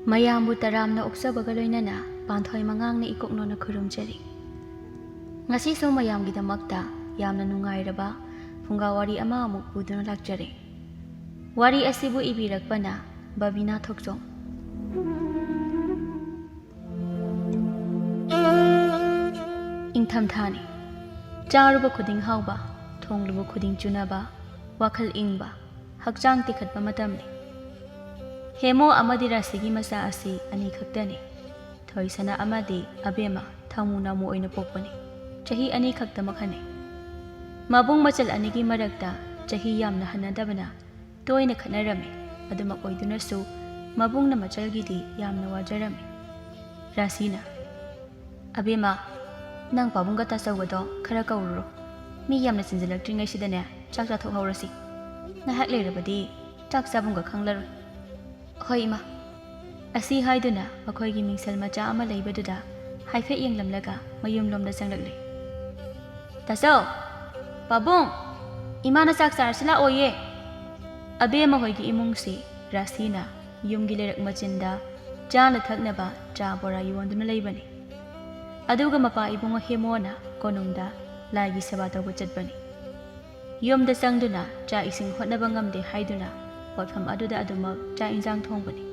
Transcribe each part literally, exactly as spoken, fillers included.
ꯃꯌꯥꯝꯕꯨ ꯇꯔꯥꯝꯅ ꯑꯣꯛꯆꯕꯒ ꯂꯣꯏꯅꯅ ꯄꯥꯟꯊꯣꯏ ꯃꯉꯥꯡꯅ ꯏꯀꯣꯛꯅꯣꯅ ꯈꯨꯔꯨꯝꯖꯔꯤ꯫ ꯉꯁꯤꯁꯨ ꯃꯌꯥꯝꯒꯤꯗꯃꯛꯇ ꯌꯥꯝꯅ ꯅꯨꯡꯉꯥꯏꯔꯕ ꯐꯨꯡꯒꯥ ꯋꯥꯔꯤ ꯑꯃ ꯑꯃꯨꯛ ꯄꯨꯗꯨꯅ ꯂꯥꯛꯆꯔꯦ꯫ ꯋꯥꯔꯤ ꯑꯁꯤꯕꯨ ꯏꯕꯤꯔꯛꯄꯅ ꯕꯕꯤꯅꯥ ꯊꯣꯛꯆꯣꯝ꯫ ꯏꯪꯊꯝꯊꯥꯅꯤ꯫ ꯆꯥꯔꯨꯕ ꯈꯨꯗꯤꯡ ꯍꯥꯎꯕ, ꯊꯣꯡꯂꯨꯕ ꯈꯨꯗꯤꯡ ꯆꯨꯅꯕ, ꯋꯥꯈꯜ ꯏꯪꯕ, ꯍꯛꯆꯥꯡ ꯇꯦꯛꯈꯠꯄ ꯃꯇꯝꯅꯤ꯫ ꯍꯦꯃꯣ ꯑꯃꯗꯤ ꯔꯥꯁꯤꯒꯤ ꯃꯆꯥ ꯑꯁꯤ ꯑꯅꯤꯈꯛꯇꯅꯤ꯫ ꯊꯣꯏꯁꯅꯥ ꯑꯃꯗꯤ ꯑꯕꯦꯝꯃ ꯊꯧꯃꯨ ꯅꯥꯎꯃꯨ ꯑꯣꯏꯅ ꯄꯣꯛꯄꯅꯤ꯫ ꯆꯍꯤ ꯑꯅꯤꯈꯛꯇꯃꯛ ꯍꯟꯅꯩ꯫ ꯃꯕꯨꯡ ꯃꯆꯜ ꯑꯅꯤꯒꯤ ꯃꯔꯛꯇ ꯆꯍꯤ ꯌꯥꯝꯅ ꯍꯟꯅꯗꯕꯅ ꯇꯣꯏꯅ ꯈꯠꯅꯔꯝꯃꯤ꯫ ꯑꯗꯨꯃꯛ ꯑꯣꯏꯗꯨꯅꯁꯨ ꯃꯕꯨꯡꯅ ꯃꯆꯜꯒꯤꯗꯤ ꯌꯥꯝꯅ ꯋꯥꯖꯔꯝꯃꯤ꯫ ꯔꯥꯁꯤꯅ, "ꯑꯕꯦꯝꯃ, ꯅꯪ ꯄꯥꯕꯨꯡꯒ ꯇꯥꯆꯧꯒꯗꯣ ꯈꯔ ꯀꯧꯔꯨꯔꯣ꯫ ꯃꯤ ꯌꯥꯝꯅ ꯆꯤꯟꯁꯤꯜꯂꯛꯇ꯭ꯔꯤꯉꯩꯁꯤꯗꯅꯦ ꯆꯥꯛ ꯆꯥꯊꯣꯛꯍꯧꯔꯁꯤ꯫ ꯉꯥꯏꯍꯥꯛ ꯂꯩꯔꯕꯗꯤ ꯆꯥꯛ ꯆꯥꯐꯝꯒ ꯈꯪꯂꯔꯣꯏ꯫" "ꯍꯣꯏ ꯏꯃꯥ꯫" ꯑꯁꯤ ꯍꯥꯏꯗꯨꯅ ꯃꯈꯣꯏꯒꯤ ꯃꯤꯡꯁꯦꯜ ꯃꯆꯥ ꯑꯃ ꯂꯩꯕꯗꯨꯗ ꯍꯥꯏꯐꯦꯠ ꯌꯦꯡꯂꯝꯂꯒ ꯃꯌꯨꯝꯂꯣꯝꯗ ꯆꯪꯂꯛꯂꯦ꯫ "ꯇꯥꯆꯧ! ꯄꯥꯕꯨꯡ! ꯏꯃꯥꯅ ꯆꯥꯛ ꯆꯥꯔꯁꯤ ꯂꯥꯛꯑꯣꯌꯦ!" ꯑꯕꯦꯝꯃ ꯍꯣꯏꯒꯤ ꯏꯃꯨꯡꯁꯤ ꯔꯥꯁꯤꯅ ꯌꯨꯝꯒꯤ ꯂꯩꯔꯛ ꯃꯆꯤꯟꯗ ꯆꯥꯅ ꯊꯛꯅꯕ ꯆꯥ ꯕꯣꯔꯥ ꯌꯣꯟꯗꯨꯅ ꯂꯩꯕꯅꯤ꯫ ꯑꯗꯨꯒ ꯃꯄꯥ ꯏꯕꯨꯡꯉꯣ ꯍꯦꯃꯣꯅ ꯀꯣꯅꯨꯡꯗ ꯂꯥꯏꯒꯤ ꯁꯦꯕꯥ ꯇꯧꯕ ꯆꯠꯄꯅꯤ꯫ ꯌꯨꯝꯗ ꯆꯪꯗꯨꯅ ꯆꯥꯛ ꯏꯁꯤꯡ ꯍꯣꯠꯅꯕ ꯉꯝꯗꯦ ꯍꯥꯏꯗꯨꯅ ꯄꯣꯠꯐꯝ ꯑꯗꯨꯗ ꯑꯗꯨꯃꯛ ꯆꯥꯛ ꯏꯟꯖꯥꯡ ꯊꯣꯡꯕꯅꯤ꯫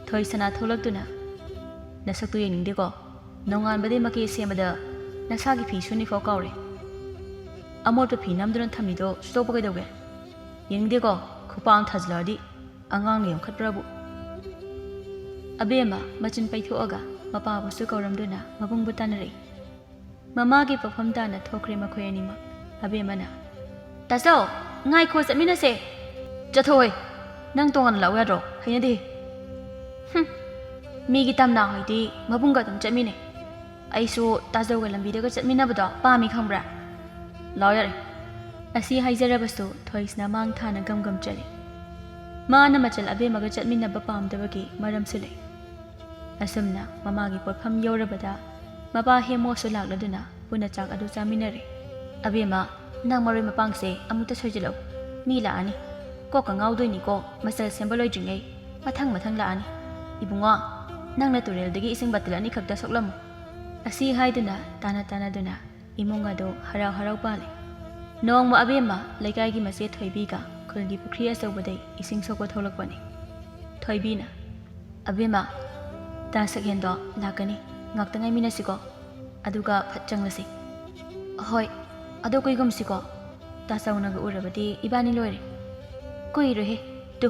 ꯊꯣꯏꯁꯅꯥ ꯊꯣꯛꯂꯛꯇꯨꯅ, "ꯅꯁꯛꯇꯨ ꯌꯦꯡꯅꯤꯡꯗꯦꯀꯣ? ꯅꯣꯡꯉꯥꯟꯕꯗꯩ ꯃꯀꯦ ꯁꯦꯝꯕꯗ ꯅꯁꯥꯒꯤ ꯐꯤ ꯁꯨꯅꯤꯐꯥꯎ ꯀꯥꯎꯔꯦ꯫ ꯑꯃꯣꯠꯄ ꯐꯤ ꯅꯝꯗꯨꯅ ꯊꯝꯂꯤꯗꯣ ꯁꯨꯗꯣꯛꯄ ꯀꯩꯗꯧꯒꯦ? ꯌꯦꯡꯅꯤꯡꯗꯦꯀꯣ? ꯈꯨꯄꯥꯛ ꯑꯃ ꯊꯥꯖꯤꯜꯂꯛꯑꯗꯤ꯫ ꯑꯉꯥꯡꯅ ꯌꯣꯟꯈꯠꯄ꯭ꯔꯕꯨ꯫" ꯑꯕꯦꯝꯃ ꯃꯆꯤꯟ ꯄꯩꯊꯣꯛꯑꯒ ꯃꯄꯥꯕꯨꯁꯨ ꯀꯧꯔꯝꯗꯨꯅ ꯃꯕꯨꯡꯕꯨ ꯇꯥꯟꯅꯔꯛꯏ꯫ ꯃꯃꯥꯒꯤ ꯄꯣꯠꯐꯝ ꯇꯥꯅ ꯊꯣꯛꯈ꯭ꯔꯦ ꯃꯈꯣꯏ ꯑꯅꯤꯃꯛ꯫ ꯑꯕꯦꯝꯃꯅ, "ꯇꯥꯆꯧ, ꯉꯥꯏꯈꯣ, ꯆꯠꯃꯤꯟꯅꯁꯦ!" "ꯆꯠꯊꯣꯛꯑꯣꯏ, ꯅꯪ ꯇꯣꯉꯥꯟꯅ ꯂꯥꯛꯎ ꯌꯥꯗ꯭ꯔꯣ? ꯍꯩꯅꯗꯦ꯫" "ꯍꯨꯝ, ꯃꯤꯒꯤ ꯇꯝꯅꯥ ꯍꯣꯏꯗꯤ ꯃꯕꯨꯡꯒ ꯑꯗꯨꯝ ꯆꯠꯃꯤꯟꯅꯩ꯫ ꯑꯩꯁꯨ ꯇꯥꯆꯧꯒ ꯂꯝꯕꯤꯗꯒ ꯆꯠꯃꯤꯟꯅꯕꯗꯣ ꯄꯥꯝꯃꯤ ꯈꯪꯕ꯭ꯔꯥ? ꯂꯥꯛꯑꯣ ꯌꯥꯔꯦ꯫" ꯑꯁꯤ ꯍꯥꯏꯖꯔꯕꯁꯨ ꯊꯣꯏꯁꯅꯥ ꯃꯥꯡ ꯊꯥꯅ ꯒꯝ ꯒꯝ ꯆꯠꯂꯤ꯫ ꯃꯥꯅ ꯃꯆꯜ ꯑꯕꯦꯝꯃꯒ ꯆꯠꯃꯤꯟꯅꯕ ꯄꯥꯝꯗꯕꯒꯤ ꯃꯔꯝꯁꯨ ꯂꯩ꯫ ꯑꯁꯨꯝꯅ ꯃꯃꯥꯒꯤ ꯄꯣꯠꯐꯝ ꯌꯧꯔꯕꯗ ꯃꯄꯥ ꯍꯦꯃꯣꯁꯨ ꯂꯥꯛꯂꯗꯨꯅ ꯄꯨꯟꯅ ꯆꯥꯛ ꯑꯗꯨ ꯆꯥꯃꯤꯟꯅꯔꯦ꯫ "ꯑꯕꯦꯝꯃ, ꯅꯪ ꯃꯔꯣꯏ ꯃꯄꯥꯡꯁꯦ ꯑꯃꯨꯛꯇ ꯁꯣꯏꯖꯤꯜꯂꯛꯎ꯫ ꯃꯤ ꯂꯥꯛꯑꯅꯤ꯫ ꯀꯣꯛꯀ ꯉꯥꯎꯗꯣꯏꯅꯤꯀꯣ, ꯃꯆꯜ ꯁꯦꯝꯕ ꯂꯣꯏꯗ꯭ꯔꯤꯉꯩ ꯃꯊꯪ ꯃꯊꯪ ꯂꯥꯛꯑꯅꯤ꯫" "ꯏꯕꯨꯡꯉꯣ, ꯅꯪꯅ ꯇꯨꯔꯦꯜꯗꯒꯤ ꯏꯁꯤꯡ ꯕꯥꯇꯤꯜ ꯑꯅꯤꯈꯛꯇ ꯁꯣꯛꯂꯝꯃꯨ"꯫ ꯑꯁꯤ ꯍꯥꯏꯗꯨꯅ ꯇꯥꯅ ꯇꯥꯅꯗꯨꯅ ꯏꯃꯨꯡ ꯑꯗꯨ ꯍꯔꯥꯎ ꯍꯔꯥꯎ ꯄꯥꯜꯂꯤ꯫ ꯅꯣꯡꯃ ꯑꯕꯦꯝꯃ ꯂꯩꯀꯥꯏꯒꯤ ꯃꯆꯦ ꯊꯣꯏꯕꯤꯒ ꯈꯨꯜꯒꯤ ꯄꯨꯈ꯭ꯔꯤ ꯑꯆꯧꯕꯗꯩ ꯏꯁꯤꯡ ꯁꯣꯛꯄ ꯊꯣꯛꯂꯛꯄꯅꯤ꯫ ꯊꯣꯏꯕꯤꯅ, "ꯑꯕꯦꯝꯃ, ꯇꯥ ꯁꯛꯍꯦꯟꯗꯣ ꯂꯥꯛꯀꯅꯤ, ꯉꯥꯛꯇ ꯉꯥꯏꯃꯤꯟꯅꯁꯤꯀꯣ, ꯑꯗꯨꯒ ꯐꯠ ꯆꯪꯂꯁꯤ"꯫ "ꯍꯣꯏ, ꯑꯗꯣ ꯀꯨꯏꯒꯨꯝꯁꯤꯀꯣ, ꯇꯥꯆꯧꯅꯒ ꯎꯔꯕꯗꯤ ꯏꯕꯥꯅꯤ ꯂꯣꯏꯔꯦ"꯫ "ꯀꯨꯏꯔꯣꯏꯍꯦ, ꯇꯨ,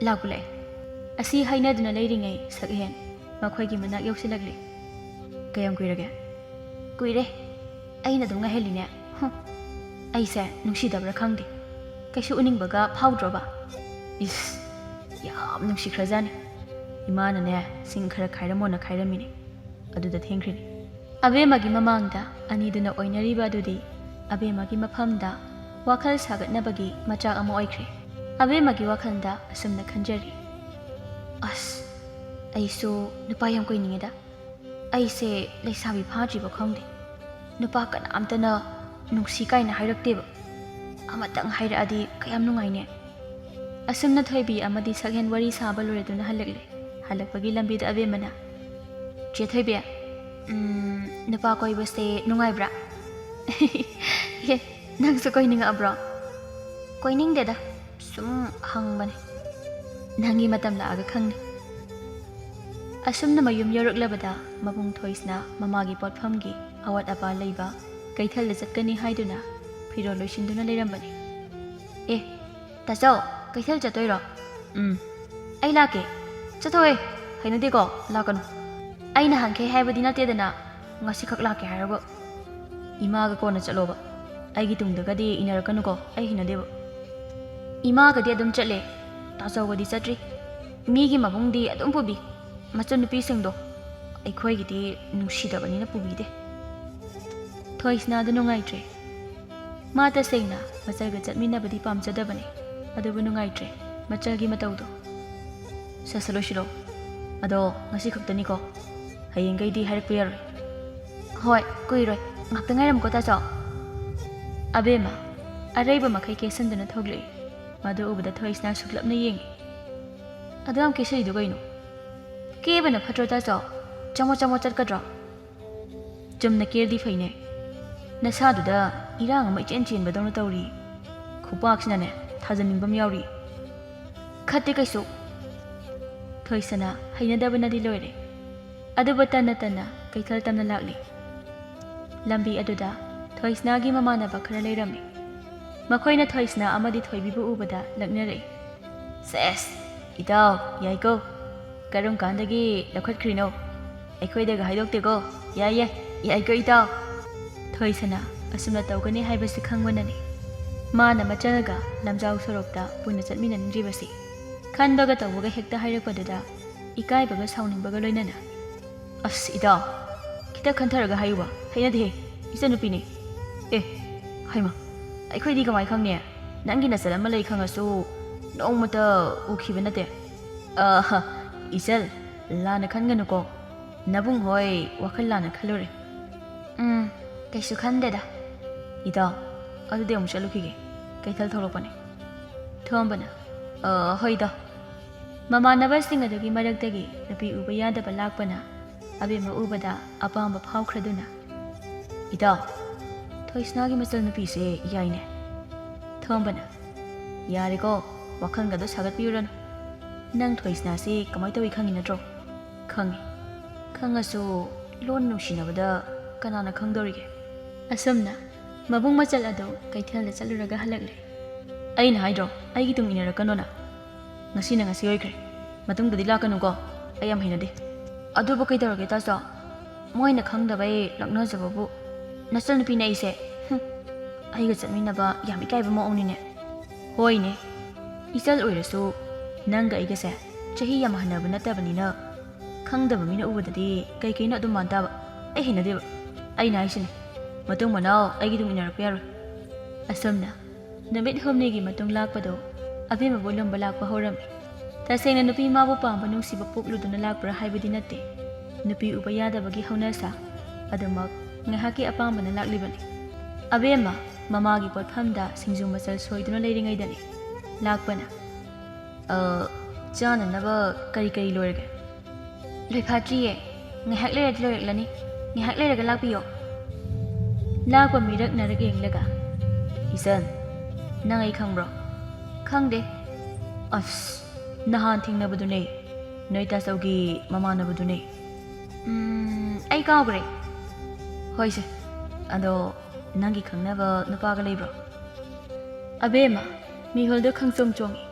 ꯂꯥꯛꯄ ꯂꯥꯛꯑꯦ"꯫ ꯑꯁꯤ ꯍꯥꯏꯅꯗꯨꯅ ꯂꯩꯔꯤꯉꯩ ꯁꯛꯍꯦꯟ ꯃꯈꯣꯏꯒꯤ ꯃꯅꯥꯛ ꯌꯧꯁꯤꯜꯂꯛꯂꯦ꯫ "ꯀꯌꯥꯝ ꯀꯨꯏꯔꯒꯦ?" "ꯀꯨꯏꯔꯦ, ꯑꯩꯅ ꯑꯗꯨꯝ ꯉꯥꯏꯍꯜꯂꯤꯅꯦ꯫ ꯍꯨꯝ, ꯑꯩꯁꯦ ꯅꯨꯡꯁꯤꯗꯕ꯭ꯔꯥ ꯈꯪꯗꯦ, ꯀꯩꯁꯨ ꯎꯅꯤꯡꯕꯒ ꯐꯥꯎꯗ꯭ꯔꯣꯕ?" "ꯏꯁ, ꯌꯥꯝ ꯅꯨꯡꯁꯤꯈ꯭ꯔꯖꯥꯠꯅꯤ꯫ ꯏꯃꯥꯅꯅꯦ ꯁꯤꯡ ꯈꯔ ꯈꯥꯏꯔꯝꯃꯣꯅ ꯈꯥꯏꯔꯝꯃꯤꯅꯦ, ꯑꯗꯨꯗ ꯊꯦꯡꯈ꯭ꯔꯤꯅꯤ"꯫ ꯑꯕꯦꯝꯃꯒꯤ ꯃꯃꯥꯡꯗ ꯑꯅꯤꯗꯨꯅ ꯑꯣꯏꯅꯔꯤꯕ ꯑꯗꯨꯗꯤ ꯑꯕꯦꯝꯃꯒꯤ ꯃꯐꯝꯗ ꯋꯥꯈꯜ ꯁꯥꯒꯠꯅꯕꯒꯤ ꯃꯆꯥꯛ ꯑꯃ ꯑꯣꯏꯈ꯭ꯔꯦ꯫ ꯑꯕꯦꯝꯃꯒꯤ ꯋꯥꯈꯜꯗ ꯑꯁꯨꯝꯅ ꯈꯟꯖꯔꯤ, "ꯑꯁ, ꯑꯩꯁꯨ ꯅꯨꯄꯥ ꯌꯥꯝ ꯀꯣꯏꯅꯤꯡꯉꯦꯗ꯫ ꯑꯩꯁꯦ ꯂꯩꯁꯥꯕꯤ ꯐꯥꯗ꯭ꯔꯤꯕ ꯈꯪꯗꯦ꯫ ꯅꯨꯄꯥ ꯀꯅꯥꯝꯇꯅ ꯅꯨꯡꯁꯤ ꯀꯥꯏꯅ ꯍꯥꯏꯔꯛꯇꯦꯕ꯫ ꯑꯃꯇꯪ ꯍꯥꯏꯔꯛꯑꯗꯤ ꯀꯌꯥꯝ ꯅꯨꯡꯉꯥꯏꯅꯦ"꯫ ꯑꯁꯨꯝꯅ ꯊꯣꯏꯕꯤ ꯑꯃꯗꯤ ꯁꯛꯍꯦꯟ ꯋꯥꯔꯤ ꯁꯥꯕ ꯂꯣꯏꯔꯗꯨꯅ ꯍꯜꯂꯛꯂꯦ꯫ ꯍꯜꯂꯛꯄꯒꯤ ꯂꯝꯕꯤꯗ ꯑꯕꯦꯝꯃꯅ, "ꯆꯦ ꯊꯣꯏꯕꯤ, ꯎꯝ, ꯅꯨꯄꯥ ꯀꯣꯏꯕꯁꯦ ꯅꯨꯡꯉꯥꯏꯕ꯭ꯔꯥ?" "ꯑꯦ, ꯅꯪꯁꯨ ꯀꯣꯏꯅꯤꯡꯉꯛꯑꯕ꯭ꯔꯣ?" "ꯀꯣꯏꯅꯤꯡꯗꯦꯗ, ꯁꯨꯝ ꯍꯪꯕꯅꯦ"꯫ "ꯅꯪꯒꯤ ꯃꯇꯝ ꯂꯥꯛꯑꯒ ꯈꯪꯅꯤ"꯫ ꯑꯁꯨꯝꯅ ꯃꯌꯨꯝ ꯌꯧꯔꯛꯂꯕꯗ ꯃꯕꯨꯡ ꯊꯣꯏꯁꯅ ꯃꯃꯥꯒꯤ ꯄꯣꯠꯐꯝꯒꯤ ꯑꯋꯥꯠ ꯑꯄꯥ ꯂꯩꯕ ꯀꯩꯊꯦꯜꯗ ꯆꯠꯀꯅꯤ ꯍꯥꯏꯗꯨꯅ ꯐꯤꯔꯣꯜ ꯂꯣꯏꯁꯤꯟꯗꯨꯅ ꯂꯩꯔꯝꯕꯅꯤ꯫ "ꯑꯦ, ꯇꯥꯆꯧ, ꯀꯩꯊꯦꯜ ꯆꯠꯇꯣꯏꯔꯣ?" "ꯎꯝ"꯫ "ꯑꯩ ꯂꯥꯛꯀꯦ"꯫ "ꯆꯠꯊꯣꯛꯑꯦ, ꯍꯩꯅꯗꯦꯀꯣ, ꯂꯥꯛꯀꯅꯨ"꯫ "ꯑꯩ ꯅꯍꯥꯟꯈꯩ ꯍꯥꯏꯕꯗꯤ ꯅꯠꯇꯦꯗꯅ, ꯉꯁꯤꯈꯛ ꯂꯥꯛꯀꯦ ꯍꯥꯏꯔꯒ"꯫ "ꯏꯃꯥꯒ ꯀꯣꯟꯅ ꯆꯠꯂꯣꯕ, ꯑꯩꯒꯤ ꯇꯨꯡꯗꯒꯗꯤ ꯏꯟꯅꯔꯛꯀꯅꯨꯀꯣ, ꯑꯩ ꯍꯩꯅꯗꯦꯕ"꯫ "ꯏꯃꯥꯒꯗꯤ ꯑꯗꯨꯝ ꯆꯠꯂꯦ, ꯇꯥꯆꯧꯒꯗꯤ ꯆꯠꯇ꯭ꯔꯤ꯫ ꯃꯤꯒꯤ ꯃꯕꯨꯡꯗꯤ ꯑꯗꯨꯝ ꯄꯨꯕꯤ, ꯃꯆꯟꯅꯨꯄꯤꯁꯤꯡꯗꯣ꯫ ꯑꯩꯈꯣꯏꯒꯤꯗꯤ ꯅꯨꯡꯁꯤꯗꯕꯅꯤꯅ ꯄꯨꯕꯤꯗꯦ"꯫ ꯊꯣꯏꯁꯅꯥꯗꯨ ꯅꯨꯡꯉꯥꯏꯇ꯭ꯔꯦ꯫ ꯃꯥ ꯇꯁꯦꯡꯅ ꯃꯆꯜꯒ ꯆꯠꯃꯤꯟꯅꯕꯗꯤ ꯄꯥꯝꯖꯗꯕꯅꯤ, ꯑꯗꯨꯕꯨ ꯅꯨꯡꯉꯥꯏꯇ꯭ꯔꯦ ꯃꯆꯜꯒꯤ ꯃꯇꯧꯗꯣ꯫ "ꯁꯠ ꯁꯠ ꯂꯣꯏꯁꯤꯜꯂꯣ꯫ ꯑꯗꯣ ꯉꯁꯤ ꯈꯛꯇꯅꯤꯀꯣ, ꯍꯌꯦꯡꯈꯩꯗꯤ ꯍꯥꯏꯔꯛꯄ ꯌꯥꯔꯣꯏ"꯫ "ꯍꯣꯏ, ꯀꯨꯏꯔꯣꯏ, ꯉꯥꯛꯇ ꯉꯥꯏꯔꯝꯃꯨꯀꯣ ꯇꯥꯆꯧ"꯫ ꯑꯕꯦꯝꯃ ꯑꯔꯩꯕ ꯃꯈꯩ ꯀꯦꯁꯟꯗꯨꯅ ꯊꯣꯛꯂꯛꯏ꯫ ꯃꯗꯨ ꯎꯕꯗ ꯊꯣꯏꯁꯅꯥ ꯁꯨꯛꯂꯞꯅ ꯌꯦꯡꯉꯤ꯫ "ꯑꯗꯨ ꯌꯥꯝ ꯀꯦꯁꯜꯂꯤꯗꯨ ꯀꯩꯅꯣ?" ꯀꯦꯕꯅ ꯐꯠꯇ꯭ꯔꯣ ꯇꯥꯆꯧ? ꯆꯃꯣꯠ ꯆꯃꯣꯠ ꯆꯠꯀꯗ꯭ꯔꯣ? ꯆꯨꯝꯅ ꯀꯦꯔꯗꯤ ꯐꯩꯅꯦ꯫ ꯅꯁꯥꯗꯨꯗ ꯏꯔꯥꯡ ꯑꯃ ꯏꯆꯦꯟ ꯆꯦꯟꯕꯗꯧꯅ ꯇꯧꯔꯤ꯫ ꯈꯨꯄꯥꯛꯁꯤꯅꯅꯦ ꯊꯥꯖꯅꯤꯡꯕ ꯑꯃ ꯌꯥꯎꯔꯤ꯫ ꯈꯠꯇꯦ ꯀꯩꯁꯨ꯫ ꯊꯣꯏꯁꯅꯥ ꯍꯩꯅꯗꯕꯅꯗꯤ ꯂꯣꯏꯔꯦ꯫ ꯑꯗꯨꯕꯨ ꯇꯟꯅ ꯇꯟꯅ ꯀꯩꯊꯦꯜ ꯇꯝꯅ ꯂꯥꯛꯂꯤ꯫ ꯂꯝꯕꯤ ꯑꯗꯨꯗ ꯊꯣꯏꯁꯅꯥꯒꯤ ꯃꯃꯥꯟꯅꯕ ꯈꯔ ꯂꯩꯔꯝꯃꯤ꯫ ꯃꯈꯣꯏꯅ ꯊꯣꯏꯁꯅꯥ ꯑꯃꯗꯤ ꯊꯣꯏꯕꯤꯕꯨ ꯎꯕꯗ ꯂꯛꯅꯔꯛꯏ꯫ "ꯁꯦꯁ, ꯏꯇꯥꯎ, ꯌꯥꯏꯀꯣ꯫ ꯀꯔꯝ ꯀꯥꯟꯗꯒꯤ ꯂꯧꯈꯠꯈ꯭ꯔꯤꯅꯣ? ꯑꯩꯈꯣꯏꯗꯒ ꯍꯥꯏꯗꯣꯛꯇꯦꯀꯣ꯫ ꯌꯥꯏ, ꯌꯥꯏ, ꯌꯥꯏꯀꯣ, ꯏꯇꯥꯎ?" ꯊꯣꯏꯁꯅꯥ ꯑꯁꯨꯝꯅ ꯇꯧꯒꯅꯤ ꯍꯥꯏꯕꯁꯤ ꯈꯪꯕꯅꯅꯤ꯫ ꯃꯥꯅ ꯃꯆꯜꯒ ꯂꯝꯖꯥꯎ ꯁꯣꯔꯣꯛꯇ ꯄꯨꯟꯅ ꯆꯠꯃꯤꯟꯅꯅꯤꯡꯗ꯭ꯔꯤꯕꯁꯤ꯫ ꯈꯟꯕꯒ ꯇꯧꯕꯒ ꯍꯦꯛꯇ ꯍꯥꯏꯔꯛꯄꯗꯨꯗ ꯏꯀꯥꯏꯕꯒ ꯁꯥꯎꯅꯤꯡꯕꯒ ꯂꯣꯏꯅꯅ, "ꯑꯁ, ꯏꯇꯥꯎ, ꯈꯤꯇ ꯈꯟꯊꯔꯒ ꯍꯥꯏꯌꯨꯕ꯫ ꯍꯩꯅꯗꯦꯍꯦ, ꯏꯆꯟꯅꯨꯄꯤꯅꯤ꯫" "ꯑꯦ, ꯍꯩꯃ, ꯑꯩꯈꯣꯏꯗꯤ ꯀꯃꯥꯏ ꯈꯪꯅꯤ? ꯅꯪꯒꯤ ꯅꯆꯜ ꯑꯃ ꯂꯩ ꯈꯪꯉꯁꯨ ꯅꯣꯡꯃꯇ ꯎꯈꯤꯕ ꯅꯠꯇꯦ꯫" "ꯑꯍ, ꯏꯆꯜ, ꯂꯥꯟꯅ ꯈꯟꯒꯅꯨꯀꯣ꯫ ꯅꯕꯨꯡ ꯍꯣꯏ ꯋꯥꯈꯜ ꯂꯥꯟꯅ ꯈꯜꯂꯨꯔꯦ꯫" "ꯎꯝ, ꯀꯩꯁꯨ ꯈꯟꯗꯦꯗ꯫" "ꯏꯇꯥꯎ, ꯑꯗꯨꯗꯤ ꯑꯃꯨꯛ ꯆꯠꯂꯨꯈꯤꯒꯦ꯫ ꯀꯩꯊꯦꯜ ꯊꯣꯛꯂꯛꯄꯅꯦ꯫" ꯊꯣꯝꯕꯅ, "ꯑ, ꯍꯣꯏ, ꯏꯇꯥꯎ꯫" ꯃꯃꯥꯟꯅꯕꯁꯤꯡ ꯑꯗꯨꯒꯤ ꯃꯔꯛꯇꯒꯤ ꯅꯨꯄꯤ ꯎꯕ ꯌꯥꯗꯕ ꯂꯥꯛꯄꯅ ꯑꯕꯦꯝꯃ ꯎꯕꯗ ꯑꯄꯥꯝꯕ ꯐꯥꯎꯈ꯭ꯔꯗꯨꯅ, "ꯏꯇꯥꯎ, ꯊꯣꯏꯁꯅꯥꯒꯤ ꯃꯆꯜꯅꯨꯄꯤꯁꯦ ꯌꯥꯏꯅꯦ꯫" ꯊꯣꯝꯕꯅ, "ꯌꯥꯔꯦꯀꯣ, ꯋꯥꯈꯜꯒꯗꯣ ꯁꯥꯒꯠꯄꯤꯔꯨꯔꯅꯨ꯫ ꯅꯪ ꯊꯣꯏꯁꯅꯥꯁꯦ ꯀꯃꯥꯏ ꯇꯧꯏ ꯈꯪꯉꯤ ꯅꯠꯇ꯭ꯔꯣ?" "ꯈꯪꯉꯤ꯫ ꯈꯪꯉꯁꯨ ꯂꯣꯟ ꯅꯨꯡꯁꯤꯅꯕꯗ ꯀꯅꯥꯅ ꯈꯪꯗꯧꯔꯤꯒꯦ?" ꯑꯁꯨꯝꯅ ꯃꯕꯨꯡ ꯃꯆꯜ ꯑꯗꯨ ꯀꯩꯊꯦꯜꯗ ꯆꯠꯂꯨꯔꯒ ꯍꯜꯂꯛꯂꯦ꯫ "ꯑꯩꯅ ꯍꯥꯏꯗ꯭ꯔꯣ, ꯑꯩꯒꯤ ꯇꯨꯡ ꯏꯟꯅꯔꯛꯀꯅꯣꯅ? ꯉꯁꯤꯅ ꯉꯁꯤ ꯑꯣꯏꯈ꯭ꯔꯦ꯫ ꯃꯇꯨꯡꯗꯗꯤ ꯂꯥꯛꯀꯅꯨꯀꯣ꯫ ꯑꯩ ꯌꯥꯝ ꯍꯩꯅꯗꯦ꯫" "ꯑꯗꯨꯕꯨ ꯀꯩꯗꯧꯔꯒꯦ ꯇꯥꯆꯧ? ꯃꯣꯏꯅ ꯈꯪꯗꯕꯩ ꯂꯛꯅꯖꯕꯕꯨ꯫ ꯅꯆꯜꯅꯨꯄꯤꯅꯦ ꯑꯩꯁꯦ꯫ ꯍꯨꯝ, ꯑꯩꯒ ꯆꯠꯃꯤꯟꯅꯕ ꯌꯥꯝ ꯏꯀꯥꯏꯕ ꯃꯑꯣꯡꯅꯤꯅꯦ꯫" "ꯍꯣꯏꯅꯦ, ꯏꯆꯜ ꯑꯣꯏꯔꯁꯨ ꯅꯪꯒ ꯑꯩꯒꯁꯦ ꯆꯍꯤ ꯌꯥꯝ ꯍꯟꯅꯕ ꯅꯠꯇꯕꯅꯤꯅ ꯈꯪꯗꯕ ꯃꯤꯅ ꯎꯕꯗꯗꯤ ꯀꯩ ꯀꯩꯅꯣ ꯑꯗꯨꯝ ꯃꯥꯟ ꯇꯥꯕ꯫ ꯑꯩ ꯍꯩꯅꯗꯦꯕ꯫ ꯑꯩꯅ ꯍꯥꯏꯁꯤꯅꯤ, ꯃꯇꯨꯡ ꯃꯅꯥꯎ ꯑꯩꯒꯤ ꯇꯨꯡ ꯏꯟꯅꯔꯛꯄ ꯌꯥꯔꯣꯏ꯫" ꯑꯁꯨꯝꯅ ꯅꯨꯃꯤꯠ ꯍꯨꯝꯅꯤꯒꯤ ꯃꯇꯨꯡ ꯂꯥꯛꯄꯗꯣ ꯑꯕꯦꯝꯃꯕꯨ ꯂꯨꯝꯕ ꯂꯥꯛꯄ ꯍꯧꯔꯝꯃꯤ꯫ ꯇꯁꯦꯡꯅ ꯅꯨꯄꯤ ꯃꯥꯕꯨ ꯄꯥꯝꯕ ꯅꯨꯡꯁꯤꯕ ꯄꯣꯛꯂꯨꯗꯨꯅ ꯂꯥꯛꯄ꯭ꯔꯥ ꯍꯥꯏꯕꯗꯤ ꯅꯠꯇꯦ꯫ ꯅꯨꯄꯤ ꯎꯕ ꯌꯥꯗꯕꯒꯤ ꯍꯧꯅꯁꯥ ꯑꯗꯨꯃꯛ ꯉꯥꯏꯍꯥꯛꯀꯤ ꯑꯄꯥꯝꯕꯅ ꯂꯥꯛꯂꯤꯕꯅꯤ꯫ ꯑꯕꯦꯝꯃ ꯃꯃꯥꯒꯤ ꯄꯣꯠꯐꯝꯗ ꯁꯤꯡꯖꯨ ꯃꯆꯜ ꯁꯣꯏꯗꯨꯅ ꯂꯩꯔꯤꯉꯩꯗꯅꯤ ꯂꯥꯛꯄꯅ꯫ "ꯑ, ꯆꯥꯅꯅꯕ ꯀꯔꯤ ꯀꯔꯤ ꯂꯣꯏꯔꯒꯦ?" ꯂꯣꯏꯐꯥꯠꯇ꯭ꯔꯤꯌꯦ꯫ ꯉꯥꯏꯍꯥꯛ ꯂꯩꯔꯗꯤ ꯂꯣꯏꯔꯛꯂꯅꯤ꯫ ꯉꯥꯏꯍꯥꯛ ꯂꯩꯔꯒ ꯂꯥꯛꯄꯤꯌꯣ꯫ ꯂꯥꯛꯄ ꯃꯤꯔꯛ ꯅꯥꯔꯛ ꯌꯦꯡꯂꯒ, "ꯏꯆꯟ, ꯅꯪ ꯑꯩ ꯈꯪꯕ꯭ꯔꯣ?" "ꯈꯪꯗꯦ꯫" "ꯑꯁ, ꯅꯍꯥꯟ ꯊꯦꯡꯅꯕꯗꯨꯅꯦ꯫ ꯅꯣꯏ ꯇꯥꯆꯧꯒꯤ ꯃꯃꯥꯟꯅꯕꯗꯨꯅꯦ꯫" "ꯎꯝ, ꯑꯩ ꯀꯥꯎꯈ꯭ꯔꯦ꯫" "ꯍꯣꯏꯁꯦ, ꯑꯗꯣ ꯅꯪꯒꯤ ꯈꯪꯅꯕ ꯅꯨꯄꯥꯒ ꯂꯩꯕ꯭ꯔꯣ?" ꯑꯕꯦꯝꯃ ꯃꯤꯍꯨꯜꯗꯨ ꯈꯪꯆꯣꯡ ꯆꯣꯡꯏ꯫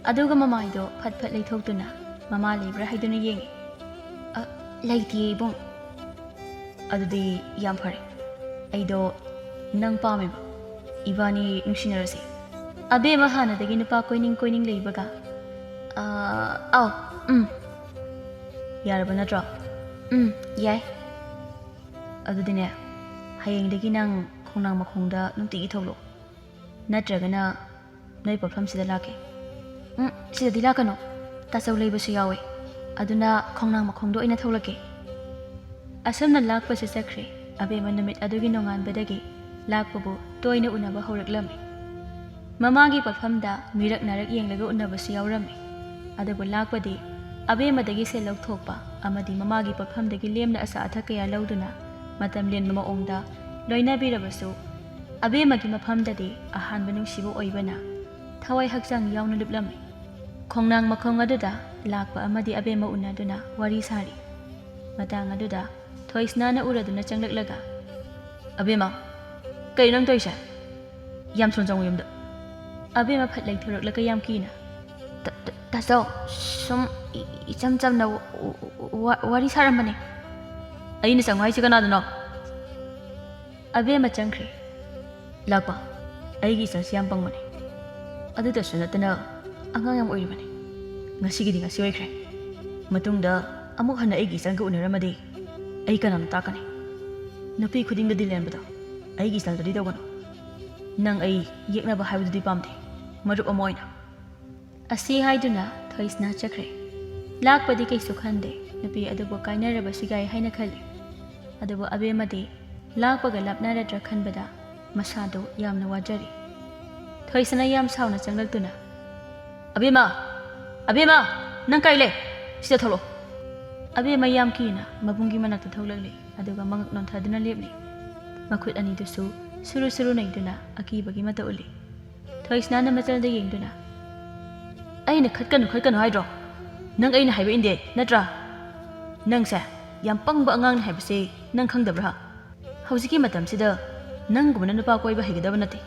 ꯑꯗꯨꯒ ꯃꯃꯥꯏꯗꯣ ꯐꯠ ꯐꯠ ꯂꯩꯊꯣꯛꯇꯨꯅ ꯃꯃꯥ ꯂꯩꯕ꯭ꯔꯥ ꯍꯥꯏꯗꯨꯅ ꯌꯦꯡꯏ꯫ "ꯑ, ꯂꯩꯇꯤꯌꯦ, ꯏꯕꯨꯡ꯫" "ꯑꯗꯨꯗꯤ ꯌꯥꯝ ꯐꯔꯦ꯫ ꯑꯩꯗꯣ ꯅꯪ ꯄꯥꯝꯃꯦꯕ꯫ ꯏꯕꯥꯅꯤ ꯅꯨꯡꯁꯤꯅꯔꯁꯦ꯫" ꯑꯕꯦꯝꯃ ꯍꯥꯟꯅꯗꯒꯤ ꯅꯨꯄꯥ ꯀꯣꯏꯅꯤꯡ ꯀꯣꯏꯅꯤꯡ ꯂꯩꯕꯒ, "ꯑ, ꯑꯥꯎ, ꯎꯝ꯫" "ꯌꯥꯔꯕ ꯅꯠꯇ꯭ꯔꯣ?" "ꯎꯝ, ꯌꯥꯏ꯫" "ꯑꯗꯨꯗꯤꯅꯦ, ꯍꯌꯦꯡꯗꯒꯤ ꯅꯪ ꯈꯣꯡꯅꯥꯡ ꯃꯈꯣꯡꯗ ꯅꯨꯡꯇꯤꯒꯤ ꯊꯣꯛꯂꯛꯑꯣ꯫ ꯅꯠꯇ꯭ꯔꯒꯅ ꯅꯣꯏ ꯄꯣꯠꯐꯝꯁꯤꯗ ꯂꯥꯛꯀꯦ꯫" "ꯎꯝ, ꯁꯤꯗꯗꯤ ꯂꯥꯛꯀꯅꯨ꯫ ꯇꯥꯆꯧ ꯂꯩꯕꯁꯨ ꯌꯥꯎꯋꯦ꯫ ꯑꯗꯨꯅ ꯈꯣꯡꯅꯥꯡ ꯃꯈꯣꯡꯗ ꯑꯣꯏꯅ ꯊꯣꯛꯂꯛꯀꯦ꯫" ꯑꯁꯨꯝꯅ ꯂꯥꯛꯄꯁꯨ ꯆꯠꯈ꯭ꯔꯦ꯫ ꯑꯕꯦꯝꯃ ꯅꯨꯃꯤꯠ ꯑꯗꯨꯒꯤ ꯅꯣꯡꯉꯥꯟꯕꯗꯒꯤ ꯂꯥꯛꯄꯕꯨ ꯇꯣꯏꯅ ꯎꯅꯕ ꯍꯧꯔꯛꯂꯝꯃꯤ꯫ ꯃꯃꯥꯒꯤ ꯄꯣꯠꯐꯝꯗ ꯃꯤꯔꯛ ꯅꯥꯔꯛ ꯌꯦꯡꯂꯒ ꯎꯅꯕꯁꯨ ꯌꯥꯎꯔꯝꯃꯤ꯫ ꯑꯗꯨꯕꯨ ꯂꯥꯛꯄꯗꯤ ꯑꯕꯦꯝꯃꯗꯒꯤ ꯁꯦꯜ ꯂꯧꯊꯣꯛꯄ ꯑꯃꯗꯤ ꯃꯃꯥꯒꯤ ꯄꯣꯠꯐꯝꯗꯒꯤ ꯂꯦꯝꯅ ꯑꯆꯥ ꯑꯊꯛ ꯀꯌꯥ ꯂꯧꯗꯨꯅ ꯃꯇꯝ ꯂꯦꯟꯕ ꯃꯑꯣꯡꯗ ꯂꯣꯏꯅꯕꯤꯔꯕꯁꯨ, ꯑꯕꯦꯝꯃꯒꯤ ꯃꯐꯝꯗꯗꯤ ꯑꯍꯥꯟꯕ ꯅꯨꯡꯁꯤꯕ ꯑꯣꯏꯕꯅ ꯊꯋꯥꯏ ꯍꯛꯆꯥꯡ ꯌꯥꯎꯅ ꯂꯨꯞꯂꯝꯃꯤ꯫ ꯈꯣꯡꯅꯥꯡ ꯃꯈꯣꯡ ꯑꯗꯨꯗ ꯂꯥꯛꯄ ꯑꯃꯗꯤ ꯑꯕꯦꯝꯃ ꯎꯅꯗꯨꯅ ꯋꯥꯔꯤ ꯁꯥꯔꯤ꯫ ꯃꯇꯥꯡ ꯑꯗꯨꯗ ꯊꯣꯏꯁꯅꯥꯅ ꯎꯔꯗꯨꯅ ꯆꯪꯂꯛꯂꯒ, "ꯑꯕꯦꯝꯃ, ꯀꯩꯅꯣ ꯅꯪ ꯇꯧꯔꯤꯁꯦ? ꯌꯥꯝ ꯊꯨꯅ ꯆꯪꯉꯨ ꯌꯨꯝꯗ꯫" ꯑꯕꯦꯝꯃ ꯐꯠ ꯂꯩꯊꯣꯔꯛꯂꯒ ꯌꯥꯝ ꯀꯤꯅ, "ꯇ-, ꯇ-, ꯇꯥꯆꯧ, ꯁꯨꯝ ꯏ-, ꯏꯆꯝ ꯆꯝꯅ ꯋꯥ-, ꯋꯥ-, ꯋꯥꯔꯤ ꯁꯥꯔꯝꯕꯅꯦ꯫" "ꯑꯩꯅ ꯆꯪꯉꯨ ꯍꯥꯏꯁꯦ ꯀꯅꯥꯗꯅꯣ?" ꯑꯕꯦꯝꯃ ꯆꯪꯈ꯭ꯔꯦ꯫ "ꯂꯥꯛꯄ, ꯑꯩꯒꯤ ꯏꯆꯥꯁꯤ ꯌꯥꯝ ꯄꯪꯕꯅꯦ꯫ ꯑꯗꯨꯗꯁꯨ ꯅꯠꯇꯅ ꯑꯉꯥꯡ ꯌꯥꯝ ꯑꯣꯏꯔꯤꯕꯅꯦ꯫ ꯉꯁꯤꯒꯤꯗꯤ ꯉꯁꯤ ꯑꯣꯏꯈ꯭ꯔꯦ꯫ ꯃꯇꯨꯡꯗ ꯑꯃꯨꯛ ꯍꯟꯅ ꯑꯩꯒꯤ ꯏꯆꯥꯒ ꯎꯅꯔꯝꯃꯗꯤ ꯑꯩ ꯀꯅꯥꯅ ꯇꯥꯛꯀꯅꯤ? ꯅꯨꯄꯤ ꯈꯨꯗꯤꯡꯗꯗꯤ ꯂꯦꯟꯕꯗꯣ ꯑꯩꯒꯤ ꯏꯆꯥꯗꯗꯤ ꯇꯧꯒꯅꯨ꯫ ꯅꯪ ꯑꯩ ꯌꯦꯛꯅꯕ ꯍꯥꯏꯕꯗꯨꯗꯤ ꯄꯥꯝꯗꯦ, ꯃꯔꯨꯞ ꯑꯃ ꯑꯣꯏꯅ꯫" ꯑꯁꯤ ꯍꯥꯏꯗꯨꯅ ꯊꯣꯏꯁꯅꯥ ꯆꯠꯈ꯭ꯔꯦ꯫ ꯂꯥꯛꯄꯗꯤ ꯀꯩꯁꯨ ꯈꯟꯗꯦ, ꯅꯨꯄꯤ ꯑꯗꯨꯕꯨ ꯀꯥꯏꯅꯔꯕꯁꯨ ꯌꯥꯏ ꯍꯥꯏꯅ ꯈꯜꯂꯤ꯫ ꯑꯗꯨꯕꯨ ꯑꯕꯦꯝꯃꯗꯤ ꯂꯥꯛꯄꯒ ꯂꯥꯞꯅꯔꯗ꯭ꯔꯥ ꯈꯟꯕꯗ ꯃꯁꯥꯗꯨ ꯌꯥꯝꯅ ꯋꯥꯖꯔꯤ꯫ ꯊꯣꯏꯁꯅꯥ ꯌꯥꯝ ꯁꯥꯎꯅ ꯆꯪꯂꯛꯇꯨꯅ, "ꯑꯕꯦꯝꯃ! ꯑꯕꯦꯝꯃ! ꯅꯪ ꯀꯥꯏ ꯂꯩ? ꯁꯤꯗ ꯊꯣꯛꯂꯛꯑꯣ!" ꯑꯕꯦꯝꯃ ꯌꯥꯝ ꯀꯤꯅ ꯃꯕꯨꯡꯒꯤ ꯃꯅꯥꯛꯇ ꯊꯣꯛꯂꯛꯂꯤ, ꯑꯗꯨꯒ ꯃꯉꯛ ꯅꯣꯟꯊꯗꯨꯅ ꯂꯦꯞꯂꯤ꯫ ꯃꯈꯨꯠ ꯑꯅꯤꯗꯨꯁꯨ ꯁꯨꯔꯨ ꯁꯨꯔꯨ ꯅꯩꯗꯨꯅ ꯑꯀꯤꯕꯒꯤ ꯃꯇꯧ ꯎꯠꯂꯤ꯫ ꯊꯣꯏꯁꯅꯥꯅ ꯃꯆꯜꯗ ꯌꯦꯡꯗꯨꯅ, "ꯑꯩꯅ ꯈꯠꯀꯅꯨ, ꯈꯠꯀꯅꯨ ꯍꯥꯏꯗ꯭ꯔꯣ? ꯅꯪ ꯑꯩꯅ ꯍꯥꯏꯕ ꯏꯟꯗꯦ ꯅꯠꯇ꯭ꯔꯥ? ꯅꯪꯁꯦ ꯌꯥꯝ ꯄꯪꯕ ꯑꯉꯥꯡꯅꯤ ꯍꯥꯏꯕꯁꯦ ꯅꯪ ꯈꯪꯗꯕ꯭ꯔꯥ? ꯍꯧꯖꯤꯛꯀꯤ ꯃꯇꯝꯁꯤꯗ ꯅꯪꯒꯨꯝꯕꯅ ꯅꯨꯄꯥ ꯀꯣꯏꯕ ꯍꯩꯒꯗꯕ ꯅꯠꯇꯦ꯫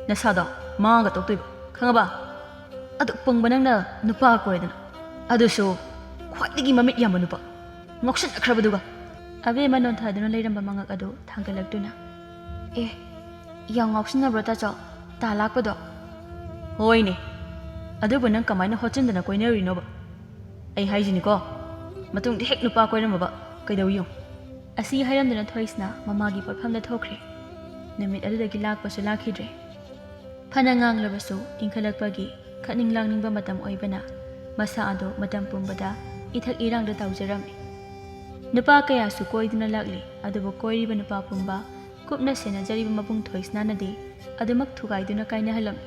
ꯅꯁꯥꯗꯣ ꯃꯥꯡꯉꯒ ꯇꯣꯛꯇꯣꯏꯕ, ꯈꯪꯉꯕ? ꯑꯗꯨꯛ ꯄꯪꯕ ꯅꯪꯅ ꯅꯨꯄꯥ ꯀꯣꯏꯗꯅ, ꯑꯗꯨꯁꯨ ꯈ꯭ꯋꯥꯏꯗꯒꯤ ꯃꯃꯤꯠ ꯌꯥꯝꯕ ꯅꯨꯄꯥ, ꯉꯥꯎꯁꯤꯟꯅꯈ꯭ꯔꯕꯗꯨꯒ!" ꯑꯕꯦꯝꯃ ꯅꯣꯟꯊꯗꯨꯅ ꯂꯩꯔꯝꯕ ꯃꯉꯛ ꯑꯗꯨ ꯊꯥꯡꯒꯠꯂꯛꯇꯨꯅ, "ꯑꯦ, ꯌꯥꯝ ꯉꯥꯎꯁꯤꯟꯅꯕ꯭ꯔꯣ ꯇꯥꯆꯧ, ꯇꯥ ꯂꯥꯛꯄꯗꯣ?" "ꯍꯣꯏꯅꯦ, ꯑꯗꯨꯕꯨ ꯅꯪ ꯀꯃꯥꯏꯅ ꯍꯣꯠꯆꯤꯟꯗꯅ ꯀꯣꯏꯅꯔꯨꯏꯅꯣꯕ? ꯑꯩ ꯍꯥꯏꯁꯤꯅꯤꯀꯣ, ꯃꯇꯨꯡꯗ ꯍꯦꯛ ꯅꯨꯄꯥ ꯀꯣꯏꯔꯝꯃꯕ ꯀꯩꯗꯧ ꯌꯦꯡꯉꯨ꯫" ꯑꯁꯤ ꯍꯥꯏꯔꯝꯗꯨꯅ ꯊꯣꯏꯁꯅꯥ ꯃꯃꯥꯒꯤ ꯄꯣꯠꯐꯝꯗ ꯊꯣꯛꯈ꯭ꯔꯦ꯫ ꯅꯨꯃꯤꯠ ꯑꯗꯨꯗꯒꯤ ꯂꯥꯛꯄꯁꯨ ꯂꯥꯛꯈꯤꯗ꯭ꯔꯦ꯫ ꯐꯅ ꯉꯥꯡꯂꯕꯁꯨ ꯏꯟꯈꯠꯂꯛꯄꯒꯤ ꯈꯠꯅꯤꯡ ꯂꯥꯡꯅꯤꯡꯕ ꯃꯇꯝ ꯑꯣꯏꯕꯅ ꯃꯁꯥ ꯑꯗꯨ ꯃꯇꯝ ꯄꯨꯝꯕꯗ ꯏꯊꯛ ꯏꯔꯥꯡꯗ ꯇꯥꯎꯖꯔꯝꯃꯤ꯫ ꯅꯨꯄꯥ ꯀꯌꯥꯁꯨ ꯀꯣꯏꯗꯨꯅ ꯂꯥꯛꯂꯤ, ꯑꯗꯨꯕꯨ ꯀꯣꯏꯔꯤꯕ ꯅꯨꯄꯥ ꯄꯨꯝꯕ ꯀꯨꯞꯅ ꯁꯦꯟꯅꯖꯔꯤꯕ ꯃꯕꯨꯡ ꯊꯣꯏꯁꯅꯥꯅꯗꯤ ꯑꯗꯨꯃꯛ ꯊꯨꯒꯥꯏꯗꯨꯅ ꯀꯥꯏꯅꯍꯜꯂꯝꯃꯤ꯫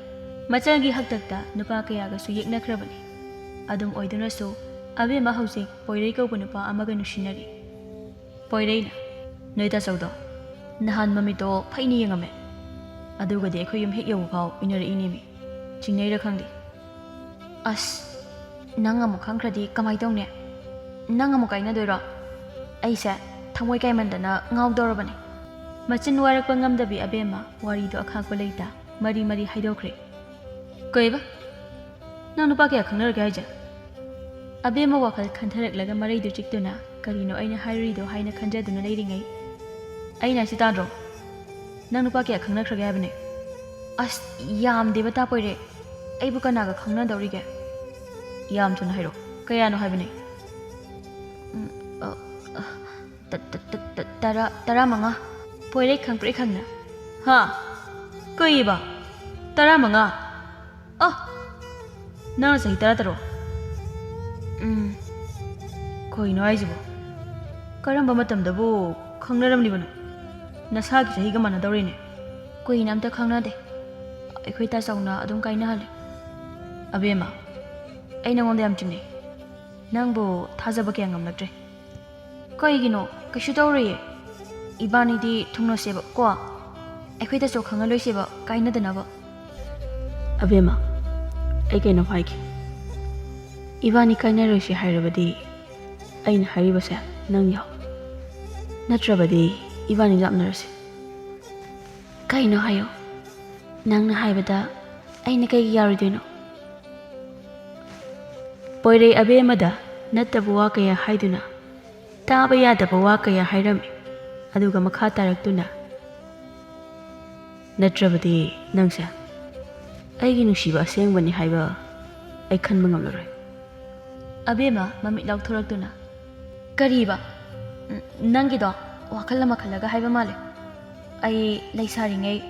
ꯃꯆꯜꯒꯤ ꯍꯥꯛꯇꯛꯇ ꯅꯨꯄꯥ ꯀꯌꯥꯒꯁꯨ ꯌꯦꯛꯅꯈ꯭ꯔꯕꯅꯤ꯫ ꯑꯗꯨꯝ ꯑꯣꯏꯗꯨꯅꯁꯨ ꯑꯕꯦꯝꯃ ꯍꯧꯖꯤꯛ ꯄꯣꯏꯔꯩ ꯀꯧꯕ ꯅꯨꯄꯥ ꯑꯃꯒ ꯅꯨꯡꯁꯤꯅꯔꯤ꯫ ꯄꯣꯏꯔꯩꯅ, "ꯅꯣꯏ ꯇꯥꯆꯧꯗꯣ ꯅꯍꯥꯟ ꯃꯃꯤꯠꯇꯣ ꯐꯩꯅ ꯌꯦꯡꯉꯝꯃꯦ, ꯑꯗꯨꯒꯗꯤ ꯑꯩꯈꯣꯏ ꯌꯨꯝ ꯍꯦꯛ ꯌꯧꯕ ꯐꯥꯎ ꯏꯟꯅꯔꯛꯏꯅꯦꯃꯤ꯫ ꯆꯤꯡꯅꯩꯔ ꯈꯪꯗꯦ꯫" "ꯑꯁ, ꯅꯪ ꯑꯃꯨꯛ ꯈꯪꯈ꯭ꯔꯗꯤ ꯀꯃꯥꯏ ꯇꯧꯅꯤ? ꯅꯪ ꯑꯃꯨꯛ ꯀꯥꯏꯅꯗꯣꯏꯔꯣ? ꯑꯩꯁꯦ ꯊꯃꯣꯏ ꯀꯥꯏꯃꯟꯗꯅ ꯉꯥꯎꯗꯧꯔꯕꯅꯤ꯫" ꯃꯆꯤꯟ ꯋꯥꯔꯛꯄ ꯉꯝꯗꯕꯤ ꯑꯕꯦꯝꯃ ꯋꯥꯔꯤꯗꯣ ꯑꯈꯥꯛꯄ ꯂꯩꯇ ꯃꯔꯤ ꯃꯔꯤ ꯍꯥꯏꯗꯣꯛꯈ꯭ꯔꯦ꯫ "ꯀꯩꯕ? ꯅꯪ ꯅꯨꯄꯥ ꯀꯌꯥ ꯈꯪꯅꯔꯒꯦ ꯍꯥꯏꯁꯦ?" ꯑꯕꯦꯝꯃ ꯋꯥꯈꯜ ꯈꯟꯊꯔꯛꯂꯒ ꯃꯔꯩꯗꯨ ꯆꯤꯛꯇꯨꯅ, "ꯀꯔꯤꯅꯣ ꯑꯩꯅ ꯍꯥꯏꯔꯨꯔꯤꯗꯣ?" ꯍꯥꯏꯅ ꯈꯟꯖꯗꯨꯅ ꯂꯩꯔꯤꯉꯩ, "ꯑꯩꯅ ꯍꯥꯏꯁꯤ ꯇꯥꯗ꯭ꯔꯣ? ꯅꯪ ꯅꯨꯄꯥ ꯀꯌꯥ ꯈꯪꯅꯈ꯭ꯔꯒꯦ ꯍꯥꯏꯕꯅꯦ?" "ꯑꯁ, ꯌꯥꯝꯗꯦꯕ ꯇꯥ ꯄꯣꯏꯔꯦ, ꯑꯩꯕꯨ ꯀꯅꯥꯒ ꯈꯪꯅꯗꯧꯔꯤꯒꯦ?" "ꯌꯥꯝ ꯊꯨꯅ ꯍꯥꯏꯔꯣ, ꯀꯌꯥꯅꯣ ꯍꯥꯏꯕꯅꯦ?" "ꯎꯝ, ꯑ, ꯑ, ꯇ-, ꯇ-, ꯇ-, ꯇ-, ꯇꯔꯥ, ꯇꯔꯥꯃꯉꯥ꯫" ꯄꯣꯏꯔꯩ ꯈꯪꯄ꯭ꯔꯦꯛ ꯈꯪꯅ, "ꯍꯥ? ꯀꯩꯕ? ꯇꯔꯥꯃꯉꯥ? ꯑ! ꯅꯪꯅ ꯆꯍꯤ ꯇꯔꯥ ꯇꯔꯨꯛ?" "ꯎꯝ꯫ ꯀꯩꯅꯣ ꯍꯥꯏꯁꯤꯕꯣ? ꯀꯔꯝꯕ ꯃꯇꯝꯗꯕꯨ ꯈꯪꯅꯔꯝꯂꯤꯕꯅꯣ? ꯅꯁꯥꯒꯤ ꯆꯍꯤꯒ ꯃꯥꯟꯅꯗꯧꯔꯦꯅꯦ꯫" "ꯀꯨꯏꯅ ꯑꯝꯇ ꯈꯪꯅꯗꯦ꯫ ꯑꯩꯈꯣꯏ ꯇꯥꯆꯧꯅ ꯑꯗꯨꯝ ꯀꯥꯏꯅꯍꯜꯂꯦ꯫" "ꯑꯕꯦꯝꯃ, ꯑꯩ ꯅꯉꯣꯟꯗ ꯌꯥꯝ ꯆꯤꯡꯅꯩ꯫ ꯅꯪꯕꯨ ꯊꯥꯖꯕ ꯀꯌꯥ ꯉꯝꯂꯛꯇ꯭ꯔꯦ꯫ ꯀꯩꯒꯤꯅꯣ? ꯀꯩꯁꯨ ꯇꯧꯔꯣꯏꯌꯦ꯫ ꯏꯕꯥꯅꯤꯗꯤ ꯊꯨꯡꯅꯁꯦꯕ ꯀꯣ꯫ ꯑꯩꯈꯣꯏꯗꯁꯨ ꯈꯪꯍꯜꯂꯣꯏꯁꯦꯕ, ꯀꯥꯏꯅꯗꯅꯕ꯫ ꯑꯕꯦꯝꯃ, ꯑꯩ ꯀꯩꯅꯣꯝ ꯍꯥꯏꯒꯦ꯫ ꯏꯕꯥꯅꯤ ꯀꯥꯏꯅꯔꯣꯏꯁꯤ ꯍꯥꯏꯔꯕꯗꯤ ꯑꯩꯅ ꯍꯥꯏꯔꯤꯕꯁꯦ ꯅꯪ ꯌꯥꯎ꯫ ꯅꯠꯇ꯭ꯔꯕꯗꯤ ꯏꯕꯥꯅꯤ ꯂꯥꯞꯅꯔꯁꯤ꯫ ꯀꯩꯅꯣ ꯍꯥꯏꯌꯣ꯫ ꯅꯪꯅ ꯍꯥꯏꯕꯗ ꯑꯩꯅ ꯀꯩꯒꯤ ꯌꯥꯔꯣꯏꯗꯣꯏꯅꯣ? ꯄꯣꯏꯔꯩ ꯑꯕꯦꯝꯃꯗ ꯅꯠꯇꯕ ꯋꯥ ꯀꯌꯥ ꯍꯥꯏꯗꯨꯅ, ꯇꯥꯕ ꯌꯥꯗꯕ ꯋꯥ ꯀꯌꯥ ꯍꯥꯏꯔꯝꯃꯤ꯫ ꯑꯗꯨꯒ ꯃꯈꯥ ꯇꯥꯔꯛꯇꯨꯅ, "ꯅꯠꯇ꯭ꯔꯕꯗꯤ ꯅꯪꯁꯦ ꯑꯩꯒꯤ ꯅꯨꯡꯁꯤꯕ ꯑꯁꯦꯡꯕꯅꯤ ꯍꯥꯏꯕ ꯑꯩ ꯈꯟꯕ ꯉꯝꯂꯔꯣꯏ"꯫ ꯑꯕꯦꯝꯃ ꯃꯃꯤꯠ ꯂꯥꯎꯊꯣꯔꯛꯇꯨꯅ, "ꯀꯔꯤꯕ? ꯎꯝ, ꯅꯪꯒꯤꯗꯣ ꯋꯥꯈꯜ ꯑꯃ ꯈꯜꯂꯒ ꯍꯥꯏꯕ ꯃꯥꯜꯂꯦ꯫ ꯑꯩ ꯂꯩꯁꯥꯔꯤꯉꯩ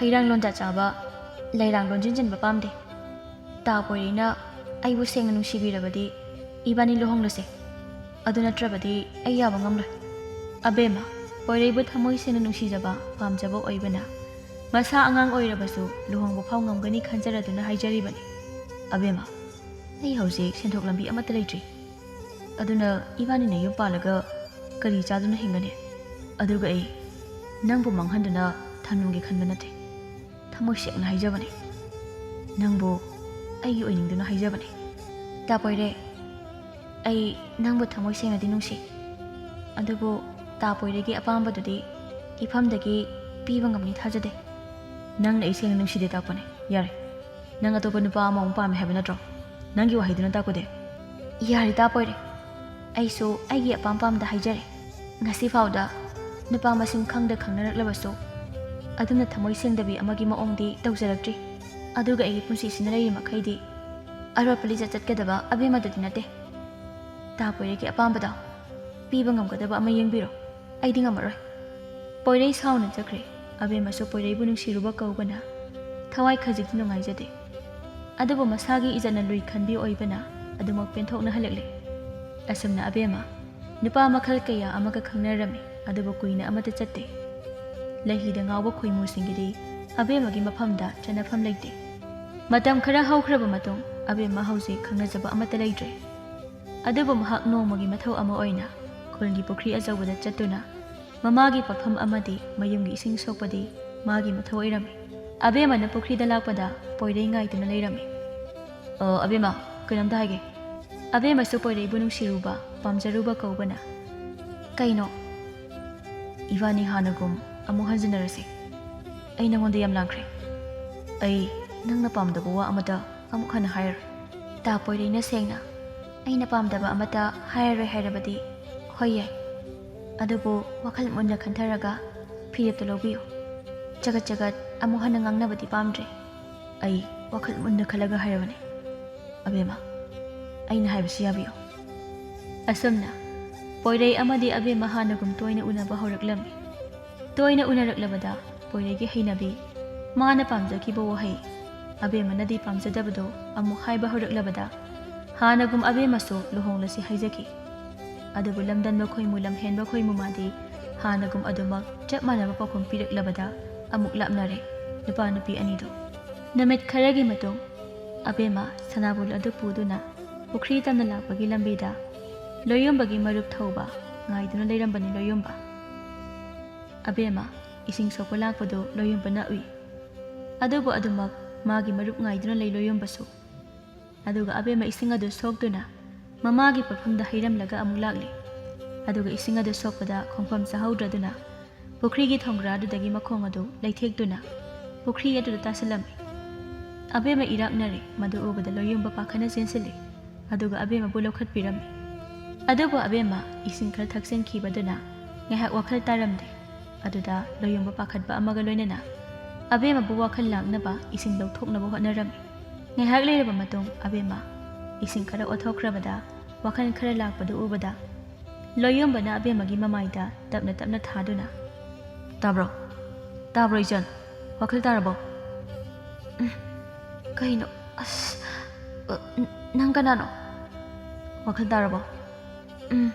ꯍꯩꯔꯥꯡ ꯂꯣꯟꯖꯥ ꯆꯥꯕ, ꯂꯩꯔꯥꯡ ꯂꯣꯟꯖꯤꯟ ꯆꯟꯕ ꯄꯥꯝꯗꯦ꯫ ꯇꯥ ꯄꯣꯏꯔꯩꯅ ꯑꯩꯕꯨ ꯁꯦꯡꯅ ꯅꯨꯡꯁꯤꯕꯤꯔꯕꯗꯤ ꯏꯕꯥꯅꯤ ꯂꯨꯍꯣꯡꯂꯁꯦ꯫ ꯑꯗꯨ ꯅꯠꯇ꯭ꯔꯕꯗꯤ ꯑꯩ ꯌꯥꯕ ꯉꯝꯂꯣꯏ"꯫ ꯑꯕꯦꯝꯃ, ꯄꯣꯏꯔꯩꯕꯨ ꯊꯃꯣꯏ ꯁꯦꯡꯅ ꯅꯨꯡꯁꯤꯖꯕ, ꯄꯥꯝꯖꯕ ꯑꯣꯏꯕꯅ ꯃꯁꯥ ꯑꯉꯥꯡ ꯑꯣꯏꯔꯕꯁꯨ ꯂꯨꯍꯣꯡꯕ ꯐꯥꯎ ꯉꯝꯒꯅꯤ ꯈꯟꯖꯔꯗꯨꯅ ꯍꯥꯏꯖꯔꯤꯕꯅꯤ꯫ "ꯑꯕꯦꯝꯃ, ꯑꯩ ꯍꯧꯖꯤꯛ ꯁꯦꯟꯊꯣꯛ ꯂꯝꯕꯤ ꯑꯃꯠꯇ ꯂꯩꯇ꯭ꯔꯤ꯫ ꯑꯗꯨꯅ ꯏꯕꯥꯅꯤꯅ ꯌꯨꯝ ꯄꯥꯜꯂꯒ ꯀꯔꯤ ꯆꯥꯗꯨꯅ ꯍꯤꯡꯒꯅꯤ? ꯑꯗꯨꯒ ꯑꯩ ꯅꯪꯕꯨ ꯃꯥꯡꯍꯟꯗꯨꯅ ꯊꯝꯂꯝꯒꯦ ꯈꯟꯕ ꯅꯠꯇꯦ꯫ ꯊꯃꯣꯏ ꯁꯦꯡꯅ ꯍꯥꯏꯖꯕꯅꯦ꯫ ꯅꯪꯕꯨ ꯑꯩꯒꯤ ꯑꯣꯏꯅꯤꯡꯗꯨꯅ ꯍꯥꯏꯖꯕꯅꯦ꯫ ꯇꯥ ꯄꯣꯏꯔꯩ, ꯑꯩ ꯅꯪꯕꯨ ꯊꯃꯣꯏ ꯁꯦꯡꯅꯗꯤ ꯅꯨꯡꯁꯤ꯫ ꯑꯗꯨꯕꯨ ꯇꯥ ꯄꯣꯏꯔꯩꯒꯤ ꯑꯄꯥꯝꯕꯗꯨꯗꯤ ꯏꯐꯝꯗꯒꯤ ꯄꯤꯕ ꯉꯝꯅꯤ ꯊꯥꯖꯗꯦ"꯫ "ꯅꯪꯅ ꯑꯩ ꯁꯦꯡꯅ ꯅꯨꯡꯁꯤꯗꯦ ꯇꯥꯛꯄꯅꯦ꯫ ꯌꯥꯔꯦ꯫ ꯅꯪ ꯑꯇꯣꯞꯄ ꯅꯨꯄꯥ ꯑꯃ ꯑꯃꯨꯛ ꯄꯥꯝꯃꯦ ꯍꯥꯏꯕ ꯅꯠꯇ꯭ꯔꯣ? ꯅꯪꯒꯤ ꯋꯥꯍꯩꯗꯨꯅ ꯇꯥꯛꯄꯗꯤ?" "ꯌꯥꯔꯦ ꯇꯥ ꯄꯣꯏꯔꯩ꯫ ꯑꯩꯁꯨ ꯑꯩꯒꯤ ꯑꯄꯥꯝ ꯄꯥꯝꯗ ꯍꯥꯏꯖꯔꯦ꯫ ꯉꯁꯤ ꯐꯥꯎꯗ ꯅꯨꯄꯥ ꯃꯁꯤꯡ ꯈꯪꯗ ꯈꯪꯅꯔꯛꯂꯕꯁꯨ ꯑꯗꯨꯝꯅ ꯊꯃꯣꯏ ꯁꯦꯡꯗꯕꯤ ꯑꯃꯒꯤ ꯃꯑꯣꯡꯗꯤ ꯇꯧꯖꯔꯛꯇ꯭ꯔꯤ꯫ ꯑꯗꯨꯒ ꯑꯩꯒꯤ ꯄꯨꯟꯁꯤꯁꯤꯅ ꯂꯩꯔꯤ ꯃꯈꯩꯗꯤ ꯑꯔꯣꯠꯄ ꯂꯤꯆꯠ ꯆꯠꯀꯗꯕ ꯑꯕꯦꯝꯃꯗꯨꯗꯤ ꯅꯠꯇꯦ꯫ ꯇꯥ ꯄꯣꯏꯔꯩꯒꯤ ꯑꯄꯥꯝꯕꯗꯣ ꯄꯤꯕ ꯉꯝꯒꯗꯕ ꯑꯃ ꯌꯦꯡꯕꯤꯔꯣ꯫ ꯑꯩꯗꯤ ꯉꯝꯃꯔꯣꯏ"꯫ ꯄꯣꯏꯔꯩ ꯁꯥꯎꯅ ꯆꯠꯈ꯭ꯔꯦ꯫ ꯑꯕꯦꯝꯃꯁꯨ ꯄꯣꯏꯔꯩꯕꯨ ꯅꯨꯡꯁꯤꯔꯨꯕ ꯀꯧꯕꯅ ꯊꯋꯥꯏ ꯈꯖꯤꯛꯇꯤ ꯅꯨꯡꯉꯥꯏꯖꯗꯦ꯫ ꯑꯗꯨꯕꯨ ꯃꯁꯥꯒꯤ ꯏꯖꯠꯅ ꯂꯨꯏ ꯈꯟꯕꯤ ꯑꯣꯏꯕꯅ ꯑꯗꯨꯃꯛ ꯄꯦꯟꯊꯣꯛꯅ ꯍꯜꯂꯛꯂꯦ꯫ ꯑꯁꯨꯝꯅ ꯑꯕꯦꯝꯃ ꯅꯨꯄꯥ ꯃꯈꯜ ꯀꯌꯥ ꯑꯃꯒ ꯈꯪꯅꯔꯝꯃꯤ, ꯑꯗꯨꯕꯨ ꯀꯨꯏꯅ ꯑꯃꯠꯇ ꯆꯠꯇꯦ꯫ ꯂꯩꯍꯤꯗ ꯉꯥꯎꯕ ꯈꯣꯏꯃꯨꯁꯤꯡꯒꯤꯗꯤ ꯑꯕꯦꯝꯃꯒꯤ ꯃꯐꯝꯗ ꯆꯠꯅꯐꯝ ꯂꯩꯇꯦ꯫ ꯃꯇꯝ ꯈꯔ ꯍꯧꯈ꯭ꯔꯕ ꯃꯇꯨꯡ ꯑꯕꯦꯝꯃ ꯍꯧꯖꯤꯛ ꯈꯪꯅꯖꯕ ꯑꯃꯠꯇ ꯂꯩꯇ꯭ꯔꯦ꯫ ꯑꯗꯨꯕꯨ ꯃꯍꯥꯛ ꯅꯣꯡꯃꯒꯤ ꯃꯊꯧ ꯑꯃ ꯑꯣꯏꯅ ꯈꯨꯜꯒꯤ ꯄꯨꯈ꯭ꯔꯤ ꯑꯆꯧꯕꯗ ꯆꯠꯇꯨꯅ ꯃꯃꯥꯒꯤ ꯄꯣꯠꯐꯝ ꯑꯃꯗꯤ ꯃꯌꯨꯝꯒꯤ ꯏꯁꯤꯡ ꯁꯣꯛꯄꯗꯤ ꯃꯥꯒꯤ ꯃꯊꯧ ꯑꯣꯏꯔꯝꯃꯤ꯫ ꯑꯕꯦꯝꯃꯅ ꯄꯨꯈ꯭ꯔꯤꯗ ꯂꯥꯛꯄꯗ ꯄꯣꯏꯔꯩ ꯉꯥꯏꯗꯨꯅ ꯂꯩꯔꯝꯃꯤ꯫ "ꯑ, ꯑꯕꯦꯝꯃ, ꯀꯩꯅꯣꯝꯇ ꯍꯥꯏꯒꯦ꯫" ꯑꯕꯦꯝꯃꯁꯨ ꯄꯣꯏꯔꯩꯕꯨ ꯅꯨꯡꯁꯤꯔꯨꯕ, ꯄꯥꯝꯖꯔꯨꯕ ꯀꯧꯕꯅ, "ꯀꯩꯅꯣ?" "ꯏꯕꯥꯅꯤ ꯍꯥꯟꯅꯒꯨꯝ ꯑꯃꯨꯛ ꯍꯟꯖꯤꯟꯅꯔꯁꯤ꯫ ꯑꯩ ꯅꯉꯣꯟꯗ ꯌꯥꯝ ꯂꯥꯡꯈ꯭ꯔꯦ꯫ ꯑꯩ ꯅꯪꯅ ꯄꯥꯝꯗꯕ ꯋꯥ ꯑꯃꯇ ꯑꯃꯨꯛ ꯍꯟꯅ ꯍꯥꯏꯔꯔꯣꯏ꯫" ꯇꯥ ꯄꯣꯏꯔꯩꯅ ꯁꯦꯡꯅ, "ꯑꯩꯅ ꯄꯥꯝꯗꯕ ꯑꯃꯠꯇ ꯍꯥꯏꯔꯔꯣꯏ ꯍꯥꯏꯔꯕꯗꯤ ꯍꯣꯏ ꯌꯥꯏ, ꯑꯗꯨꯕꯨ ꯋꯥꯈꯜ ꯃꯨꯟꯅ ꯈꯟꯊꯔꯒ ꯐꯤꯔꯦꯞꯇꯨ ꯂꯧꯕꯤꯌꯨ꯫ ꯆꯒꯠ ꯆꯒꯠ ꯑꯃꯨꯛ ꯍꯟꯅ ꯉꯥꯡꯅꯕꯗꯤ ꯄꯥꯝꯗ꯭ꯔꯦ꯫ ꯑꯩ ꯋꯥꯈꯜ ꯃꯨꯟꯅ ꯈꯜꯂꯒ ꯍꯥꯏꯔꯕꯅꯤ꯫ ꯑꯕꯦꯝꯃ, ꯑꯩꯅ ꯍꯥꯏꯕꯁꯤ ꯌꯥꯕꯤꯌꯨ꯫" ꯑꯁꯨꯝꯅ ꯄꯣꯏꯔꯩ ꯑꯃꯗꯤ ꯑꯕꯦꯝꯃ ꯍꯥꯟꯅꯒꯨꯝ ꯇꯣꯏꯅ ꯎꯅꯕ ꯍꯧꯔꯛꯂꯝꯃꯤ꯫ ꯇꯣꯏꯅ ꯎꯅꯔꯛꯂꯕꯗ ꯄꯣꯏꯔꯩꯒꯤ ꯍꯩꯅꯕꯤ, ꯃꯥꯅ ꯄꯥꯝꯖꯈꯤꯕ ꯋꯥꯍꯩ, ꯑꯕꯦꯝꯃꯅꯗꯤ ꯄꯥꯝꯖꯗꯕꯗꯣ ꯑꯃꯨꯛ ꯍꯥꯏꯕ ꯍꯧꯔꯛꯂꯕꯗ ꯍꯥꯟꯅꯒꯨꯝ ꯑꯕꯦꯝꯃꯁꯨ ꯂꯨꯍꯣꯡꯂꯁꯤ ꯍꯥꯏꯖꯈꯤ꯫ ꯑꯗꯨꯕꯨ ꯂꯝꯗꯟꯕ ꯈꯣꯏꯃꯨ ꯂꯝꯍꯦꯟꯕ ꯈꯣꯏꯃꯨ ꯃꯥꯗꯤ ꯍꯥꯟꯅꯒꯨꯝ ꯑꯗꯨꯃꯛ ꯆꯞ ꯃꯥꯟꯅꯕ ꯄꯥꯎꯈꯨꯝ ꯄꯤꯔꯛꯂꯕꯗ ꯑꯃꯨꯛ ꯂꯥꯞꯅꯔꯦ ꯅꯨꯄꯥ ꯅꯨꯄꯤ ꯑꯅꯤꯗꯨ꯫ ꯅꯨꯃꯤꯠ ꯈꯔꯒꯤ ꯃꯇꯨꯡ ꯑꯕꯦꯝꯃ ꯁꯅꯥꯕꯨꯜ ꯑꯗꯨ ꯄꯨꯗꯨꯅ ꯄꯨꯈ꯭ꯔꯤ ꯇꯝꯅ ꯂꯥꯛꯄꯒꯤ ꯂꯝꯕꯤꯗ ꯂꯣꯌꯨꯝꯕꯒꯤ ꯃꯔꯨꯞ ꯊꯧꯕ ꯉꯥꯏꯗꯨꯅ ꯂꯩꯔꯝꯕꯅꯤ ꯂꯣꯌꯨꯝꯕ꯫ ꯑꯕꯦꯝꯃ ꯏꯁꯤꯡ ꯁꯣꯛꯄ ꯂꯥꯛꯄꯗꯨ ꯂꯣꯌꯨꯝꯕꯅ ꯎꯏ꯫ ꯑꯗꯨꯕꯨ ꯑꯗꯨꯃꯛ ꯃꯥꯒꯤ ꯃꯔꯨꯞ ꯉꯥꯏꯗꯨꯅ ꯂꯩ ꯂꯣꯌꯨꯝꯕꯁꯨ꯫ ꯑꯗꯨꯒ ꯑꯕꯦꯝꯃ ꯏꯁꯤꯡ ꯑꯗꯨ ꯁꯣꯛꯇꯨꯅ ꯃꯃꯥꯒꯤ ꯄꯣꯠꯐꯝꯗ ꯍꯩꯔꯝꯂꯒ ꯑꯃꯨꯛ ꯂꯥꯛꯂꯤ꯫ ꯑꯗꯨꯒ ꯏꯁꯤꯡ ꯑꯗꯨ ꯁꯣꯛꯄꯗ ꯈꯣꯡꯐꯝ ꯆꯥꯍꯧꯗ꯭ꯔꯗꯨꯅ ꯄꯨꯈ꯭ꯔꯤꯒꯤ ꯊꯣꯡꯒ꯭ꯔꯥꯗꯨꯗꯒꯤ ꯃꯈꯣꯡ ꯑꯗꯨ ꯂꯩꯊꯦꯛꯇꯨꯅ ꯄꯨꯈ꯭ꯔꯤ ꯑꯗꯨꯗ ꯇꯥꯁꯤꯜꯂꯝꯃꯤ꯫ ꯑꯕꯦꯝꯃ ꯏꯔꯥꯛꯅꯔꯦ꯫ ꯃꯗꯨ ꯎꯕꯗ ꯂꯣꯌꯨꯝꯕ ꯄꯥꯈꯠꯅ ꯆꯦꯟꯁꯤꯜꯂꯤ꯫ ꯑꯗꯨꯒ ꯑꯕꯦꯝꯃꯕꯨ ꯂꯧꯈꯠꯄꯤꯔꯝꯃꯤ꯫ ꯑꯗꯨꯕꯨ ꯑꯕꯦꯝꯃ ꯏꯁꯤꯡ ꯈꯔ ꯊꯛꯆꯤꯟꯈꯤꯕꯗꯨꯅ ꯉꯥꯏꯍꯥꯛ ꯋꯥꯈꯜ ꯇꯥꯔꯝꯗꯦ꯫ ꯑꯗꯨꯗ ꯂꯣꯌꯨꯝꯕ ꯄꯥꯈꯠꯄ ꯑꯃꯒ ꯂꯣꯏꯅꯅ ꯑꯕꯦꯝꯃꯕꯨ ꯋꯥꯈꯜ ꯂꯥꯡꯅꯕ ꯏꯁꯤꯡ ꯂꯧꯊꯣꯛꯅꯕ ꯍꯣꯠꯅꯔꯝꯃꯤ꯫ ꯉꯥꯏꯍꯥꯛ ꯂꯩꯔꯕ ꯃꯇꯨꯡ ꯑꯕꯦꯝꯃ ꯏꯁꯤꯡ ꯈꯔ ꯑꯣꯠꯊꯣꯛꯈ꯭ꯔꯕꯗ ꯋꯥꯈꯜ ꯈꯔ ꯂꯥꯛꯄꯗꯨ ꯎꯕꯗ ꯂꯣꯌꯨꯝꯕꯅ ꯑꯕꯦꯝꯃꯒꯤ ꯃꯃꯥꯏꯗ ꯇꯞꯅ ꯇꯞꯅ ꯊꯥꯗꯨꯅ, "ꯇꯥꯕ꯭ꯔꯣ? ꯇꯥꯕ꯭ꯔꯣ ꯏꯆꯟ? ꯋꯥꯈꯜ ꯇꯥꯔꯕꯣ?" "ꯎꯝ, ꯀꯩꯅꯣ? ꯑꯁ, ꯑ, ꯅ-, ꯅꯪ ꯀꯅꯥꯅꯣ? ꯋꯥꯈꯜ ꯇꯥꯔꯕꯣ?" "ꯎꯝ,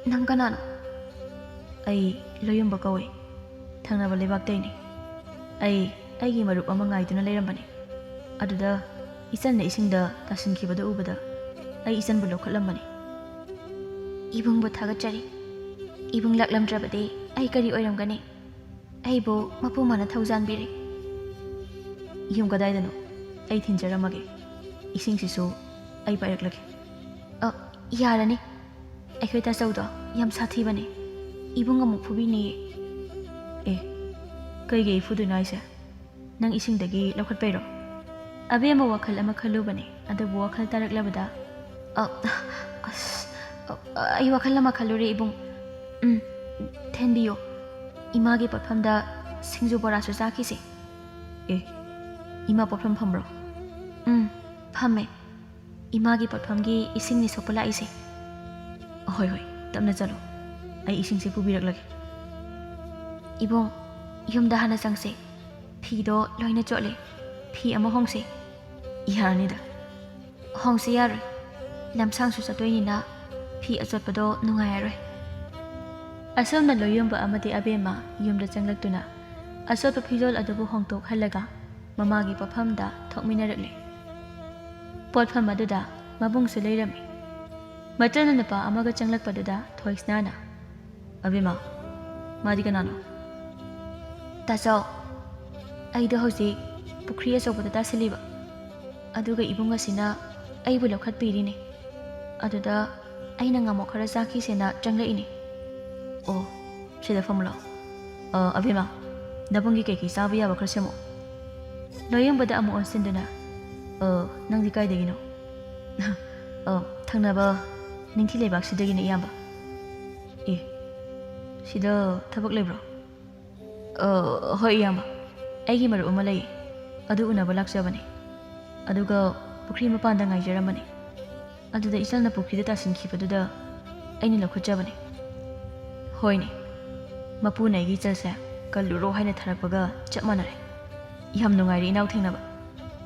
ꯅꯪ ꯀꯅꯥꯅꯣ?" "ꯑꯩ ꯂꯣꯌꯨꯝꯕ ꯀꯧꯏ꯫ ꯊꯪꯅꯕ ꯂꯩꯕꯥꯛꯇꯩꯅꯤ꯫ ꯑꯩ ꯑꯩꯒꯤ ꯃꯔꯨꯞ ꯑꯃ ꯉꯥꯏꯗꯨꯅ ꯂꯩꯔꯝꯕꯅꯤ꯫ ꯑꯗꯨꯗ ꯏꯆꯟꯅ ꯏꯁꯤꯡꯗ ꯇꯥꯁꯤꯟꯈꯤꯕꯗꯨ ꯎꯕꯗ ꯑꯩ ꯏꯆꯟꯕꯨ ꯂꯧꯈꯠꯂꯝꯕꯅꯤ꯫ ꯏꯕꯨꯡꯕꯨ ꯊꯥꯒꯠꯆꯔꯤ꯫ ꯏꯕꯨꯡ ꯂꯥꯛꯂꯝꯗ꯭ꯔꯕꯗꯤ ꯑꯩ ꯀꯔꯤ ꯑꯣꯏꯔꯝꯒꯅꯤ? ꯑꯩꯕꯨ ꯃꯄꯨ ꯃꯥꯅ ꯊꯧꯖꯥꯟꯕꯤꯔꯤ꯫ ꯌꯨꯝ ꯀꯗꯥꯏꯗꯅꯣ? ꯑꯩ ꯊꯤꯟꯖꯔꯝꯃꯒꯦ꯫ ꯏꯁꯤꯡꯁꯤꯁꯨ ꯑꯩ ꯄꯥꯏꯔꯛꯂꯒꯦ꯫ ꯑ, ꯌꯥꯔꯅꯤ꯫ ꯑꯩꯈꯣꯏ ꯇꯥꯆꯧꯗꯣ ꯌꯥꯝ ꯁꯥꯊꯤꯕꯅꯦ꯫ ꯏꯕꯨꯡ ꯑꯃꯨꯛ ꯐꯨꯕꯤꯅꯤꯌꯦ꯫ ꯑꯦ, ꯀꯩꯒꯤ ꯑꯩ ꯐꯨꯗꯣꯏꯅꯣ ꯍꯥꯏꯁꯦ? ꯅꯪ ꯏꯁꯤꯡꯗꯒꯤ ꯂꯧꯈꯠꯄꯩꯔꯣ? ꯑꯕꯦꯝꯃ ꯋꯥꯈꯜ ꯑꯃ ꯈꯜꯂꯨꯕꯅꯦ, ꯑꯗꯨꯕꯨ ꯋꯥꯈꯜ ꯇꯥꯔꯛꯂꯕꯗ, "ꯑ, ꯑꯁ, ꯑ, ꯑꯩ ꯋꯥꯈꯜ ꯑꯃ ꯈꯜꯂꯨꯔꯦ, ꯏꯕꯨꯡ꯫ ꯎꯝ, ꯊꯦꯟꯕꯤꯌꯨ꯫ ꯏꯃꯥꯒꯤ ꯄꯣꯠꯐꯝꯗ ꯁꯤꯡꯖꯨ ꯕꯣꯔꯥꯁꯨ ꯆꯥꯈꯤꯁꯦ꯫" ꯑꯦ, ꯏꯃꯥ ꯄꯣꯠꯐꯝ ꯐꯝꯕ꯭ꯔꯣ? ꯎꯝ, ꯐꯝꯃꯦ꯫ ꯏꯃꯥꯒꯤ ꯄꯣꯠꯐꯝꯒꯤ ꯏꯁꯤꯡꯅꯤ ꯁꯣꯛꯄ ꯂꯥꯛꯏꯁꯦ꯫ ꯍꯣꯏ, ꯍꯣꯏ, ꯇꯞꯅ ꯆꯠꯂꯣ꯫ ꯑꯩ ꯏꯁꯤꯡꯁꯦ ꯄꯨꯕꯤꯔꯛꯂꯒꯦ꯫ ꯏꯕꯨꯡ, ꯌꯨꯝꯗ ꯍꯥꯟꯅ ꯆꯪꯁꯦ꯫ ꯐꯤꯗꯣ ꯂꯣꯏꯅ ꯆꯣꯠꯂꯦ꯫ ꯐꯤ ꯑꯃ ꯍꯣꯡꯁꯦ꯫ ꯌꯥꯔꯅꯤꯗ꯫ ꯍꯣꯡꯁꯦ ꯌꯥꯔꯣꯏ꯫ ꯂꯝꯁꯥꯡꯁꯨ ꯆꯠꯇꯣꯏꯅꯤꯅ ꯐꯤ ꯑꯆꯣꯠꯄꯗꯣ ꯅꯨꯡꯉꯥꯏꯔꯔꯣꯏ꯫ ꯑꯁꯣꯝꯅ ꯂꯣꯏꯌꯣꯟꯕ ꯑꯃꯗꯤ ꯑꯕꯦꯝꯃ ꯌꯨꯝꯗ ꯆꯪꯂꯛꯇꯨꯅ ꯑꯆꯣꯠꯄ ꯐꯤꯖꯣꯜ ꯑꯗꯨꯕꯨ ꯍꯣꯡꯗꯣꯛꯍꯜꯂꯒ ꯃꯃꯥꯒꯤ ꯄꯣꯠꯐꯝꯗ ꯊꯣꯛꯃꯤꯟꯅꯔꯛꯂꯦ꯫ ꯄꯣꯠꯐꯝ ꯑꯗꯨꯗ ꯃꯕꯨꯡꯁꯨ ꯂꯩꯔꯝꯃꯤ꯫ ꯃꯆꯟꯅ ꯅꯨꯄꯥ ꯑꯃꯒ ꯆꯪꯂꯛꯄꯗꯨꯗ ꯊꯣꯏꯁꯅꯥꯅ, "ꯑꯕꯦꯝꯃ, ꯃꯥꯗꯤ ꯀꯅꯥꯅꯣ?" "ꯇꯥꯆꯧ, ꯑꯩꯗꯣ ꯍꯧꯖꯤꯛ ꯄꯨꯈ꯭ꯔꯤ ꯑꯆꯧꯕꯗ ꯇꯥꯁꯤꯜꯂꯤꯕ꯫ ꯑꯗꯨꯒ ꯏꯕꯨꯡ ꯑꯁꯤꯅ ꯑꯩꯕꯨ ꯂꯧꯈꯠꯄꯤꯔꯤꯅꯦ꯫ ꯑꯗꯨꯗ ꯑꯩꯅ ꯉꯥꯃꯣꯛ ꯈꯔ ꯆꯥꯈꯤꯁꯦꯅ ꯆꯪꯂꯛꯏꯅꯦ꯫" "ꯑꯣ, ꯁꯤꯗ ꯐꯝꯂꯣ꯫ ꯑ, ꯑꯕꯦꯝꯃ, ꯅꯕꯨꯡꯒꯤ ꯀꯩꯀꯩ ꯆꯥꯕ ꯌꯥꯕ ꯈꯔ ꯁꯦꯝꯃꯣ꯫" ꯂꯣꯏꯌꯦꯡꯕꯗ ꯑꯃꯨꯛ ꯑꯣꯟꯁꯤꯟꯗꯨꯅ, "ꯑ, ꯅꯪꯗꯤ ꯀꯥꯏꯗꯒꯤꯅꯣ?" "ꯑ, ꯊꯪꯅꯕ ꯅꯤꯡꯊꯤ ꯂꯩꯕꯥꯛꯁꯤꯗꯒꯤꯅꯦ, ꯏꯌꯥꯝꯕ꯫" "ꯑꯦ, ꯁꯤꯗ ꯊꯕꯛ ꯂꯩꯕ꯭ꯔꯣ?" "ꯑ, ꯍꯣꯏ, ꯏꯌꯥꯝꯕ꯫ ꯑꯩꯒꯤ ꯃꯔꯨꯞ ꯑꯃ ꯂꯩꯌꯦ꯫ ꯑꯗꯨ ꯎꯅꯕ ꯂꯥꯛꯆꯕꯅꯦ꯫ ꯑꯗꯨꯒ ꯄꯨꯈ꯭ꯔꯤ ꯃꯄꯥꯟꯗ ꯉꯥꯏꯖꯔꯝꯕꯅꯦ꯫ ꯑꯗꯨꯗ ꯏꯆꯜꯅ ꯄꯨꯈ꯭ꯔꯤꯗ ꯇꯥꯁꯤꯟꯈꯤꯕꯗꯨꯗ ꯑꯩꯅ ꯂꯧꯈꯠꯆꯕꯅꯦ꯫" "ꯍꯣꯏꯅꯦ, ꯃꯄꯨꯅ ꯑꯩꯒꯤ ꯏꯆꯜꯁꯦ ꯀꯜꯂꯨꯔꯣ ꯍꯥꯏꯅ ꯊꯥꯔꯛꯄꯒ ꯆꯞ ꯃꯥꯟꯅꯔꯦ꯫ ꯌꯥꯝ ꯅꯨꯡꯉꯥꯏꯔꯦ ꯏꯅꯥꯎ ꯊꯦꯡꯅꯕ꯫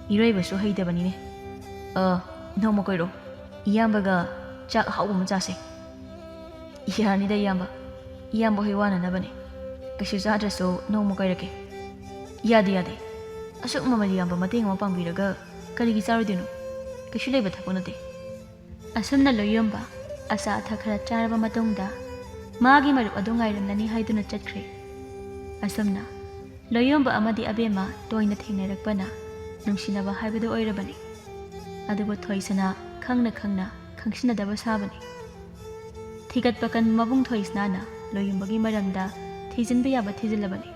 ꯏꯔꯣꯏꯕꯁꯨ ꯍꯩꯇꯕꯅꯤꯅꯦ꯫ ꯑ, ꯅꯣꯡꯃ ꯀꯣꯏꯔꯣ꯫ ꯏꯌꯥꯝꯕꯒ ꯆꯥꯛ ꯑꯍꯥꯎꯕ ꯑꯃ ꯆꯥꯁꯦ꯫" "ꯌꯥꯔꯅꯤꯗ ꯏꯌꯥꯝꯕ, ꯏꯌꯥꯝꯕ ꯍꯣꯏ ꯋꯥꯅꯅꯕꯅꯦ꯫ ꯀꯩꯁꯨ ꯆꯥꯗ꯭ꯔꯁꯨ ꯅꯣꯡꯃ ꯀꯣꯏꯔꯛꯀꯦ꯫" "ꯌꯥꯗꯦ, ꯌꯥꯗꯦ꯫ ꯑꯁꯨꯛ ꯃꯃꯜ ꯌꯥꯝꯕ ꯃꯇꯦꯡ ꯑꯃ ꯄꯥꯡꯕꯤꯔꯒ ꯀꯔꯤꯒꯤ ꯆꯥꯔꯣꯏꯗꯣꯏꯅꯣ? ꯀꯩꯁꯨ ꯂꯩꯕ ꯊꯕꯛ ꯅꯠꯇꯦ꯫" ꯑꯁꯨꯝꯅ ꯂꯣꯏꯌꯣꯟꯕ ꯑꯆꯥ ꯑꯊꯛ ꯈꯔ ꯆꯥꯔꯕ ꯃꯇꯨꯡꯗ ꯃꯥꯒꯤ ꯃꯔꯨꯞ ꯑꯗꯨ ꯉꯥꯏꯔꯝꯂꯅꯤ ꯍꯥꯏꯗꯨꯅ ꯆꯠꯈ꯭ꯔꯦ꯫ ꯑꯁꯨꯝꯅ ꯂꯣꯌꯣꯝꯕ ꯑꯃꯗꯤ ꯑꯕꯦꯝꯃ ꯇꯣꯏꯅ ꯊꯦꯡꯅꯔꯛꯄꯅ ꯅꯨꯡꯁꯤꯅꯕ ꯍꯥꯏꯕꯗꯨ ꯑꯣꯏꯔꯕꯅꯤ꯫ ꯑꯗꯨꯕꯨ ꯊꯣꯏꯁꯅꯥ ꯈꯪꯅ ꯈꯪꯅ ꯈꯪꯁꯤꯟꯅꯗꯕ ꯁꯥꯕꯅꯤ꯫ ꯊꯤꯒꯠꯄ ꯀꯟꯕ ꯃꯕꯨꯡ ꯊꯣꯏꯁꯅꯥꯅ ꯂꯣꯌꯣꯝꯕꯒꯤ ꯃꯔꯝꯗ ꯊꯤꯖꯤꯟꯕ ꯌꯥꯕ ꯊꯤꯖꯤꯜꯂꯕꯅꯤ꯫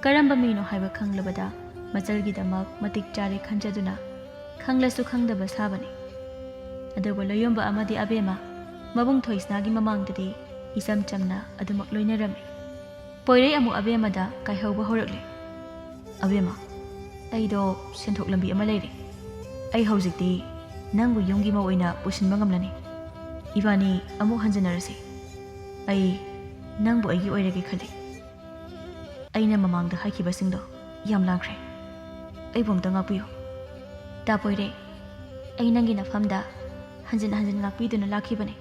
ꯀꯔꯝꯕ ꯃꯤꯅꯣ ꯍꯥꯏꯕ ꯈꯪꯂꯕꯗ ꯃꯆꯜꯒꯤꯗꯃꯛ ꯃꯇꯤꯛ ꯆꯥꯔꯦ ꯈꯟꯖꯗꯨꯅ ꯈꯪꯂꯁꯨ ꯈꯪꯗꯕ ꯁꯥꯕꯅꯤ꯫ ꯑꯗꯨꯕꯨ ꯂꯣꯌꯣꯝꯕ ꯑꯃꯗꯤ ꯑꯕꯦꯝꯃ ꯃꯕꯨꯡ ꯊꯣꯏꯁꯅꯥꯒꯤ ꯃꯃꯥꯡꯗꯗꯤ ꯏꯆꯝ ꯆꯝꯅ ꯑꯗꯨꯃꯛ ꯂꯣꯏꯅꯔꯝꯃꯤ꯫ ꯄꯣꯏꯔꯩ ꯑꯃꯨꯛ ꯑꯕꯦꯝꯃꯗ ꯀꯥꯏꯍꯧꯕ ꯍꯧꯔꯛꯂꯦ꯫ "ꯑꯕꯦꯝꯃ, ꯑꯩꯗꯣ ꯁꯦꯟꯊꯣꯛ ꯂꯝꯕꯤ ꯑꯃ ꯂꯩꯔꯦ꯫ ꯑꯩ ꯍꯧꯖꯤꯛꯇꯤ ꯅꯪꯕꯨ ꯌꯨꯝꯒꯤ ꯃꯧ ꯑꯣꯏꯅ ꯄꯨꯁꯤꯟꯕ ꯉꯝꯂꯅꯤ꯫ ꯏꯕꯥꯅꯤ ꯑꯃꯨꯛ ꯍꯟꯖꯤꯟꯅꯔꯁꯤ꯫ ꯑꯩ ꯅꯪꯕꯨ ꯑꯩꯒꯤ ꯑꯣꯏꯔꯒꯦ ꯈꯜꯂꯤ꯫ ꯑꯩꯅ ꯃꯃꯥꯡꯗ ꯍꯥꯏꯈꯤꯕꯁꯤꯡꯗꯣ ꯌꯥꯝ ꯂꯥꯟꯈ꯭ꯔꯦ꯫ ꯑꯩꯕꯨ ꯑꯝꯇ ꯉꯥꯛꯄꯤꯌꯨ꯫" "ꯇꯥ ꯄꯣꯏꯔꯩ, ꯑꯩ ꯅꯪꯒꯤ ꯅꯐꯝꯗ ꯍꯟꯖꯤꯟ ꯍꯟꯖꯤꯟ ꯉꯥꯛꯄꯤꯗꯨꯅ ꯂꯥꯛꯈꯤꯕꯅꯤ꯫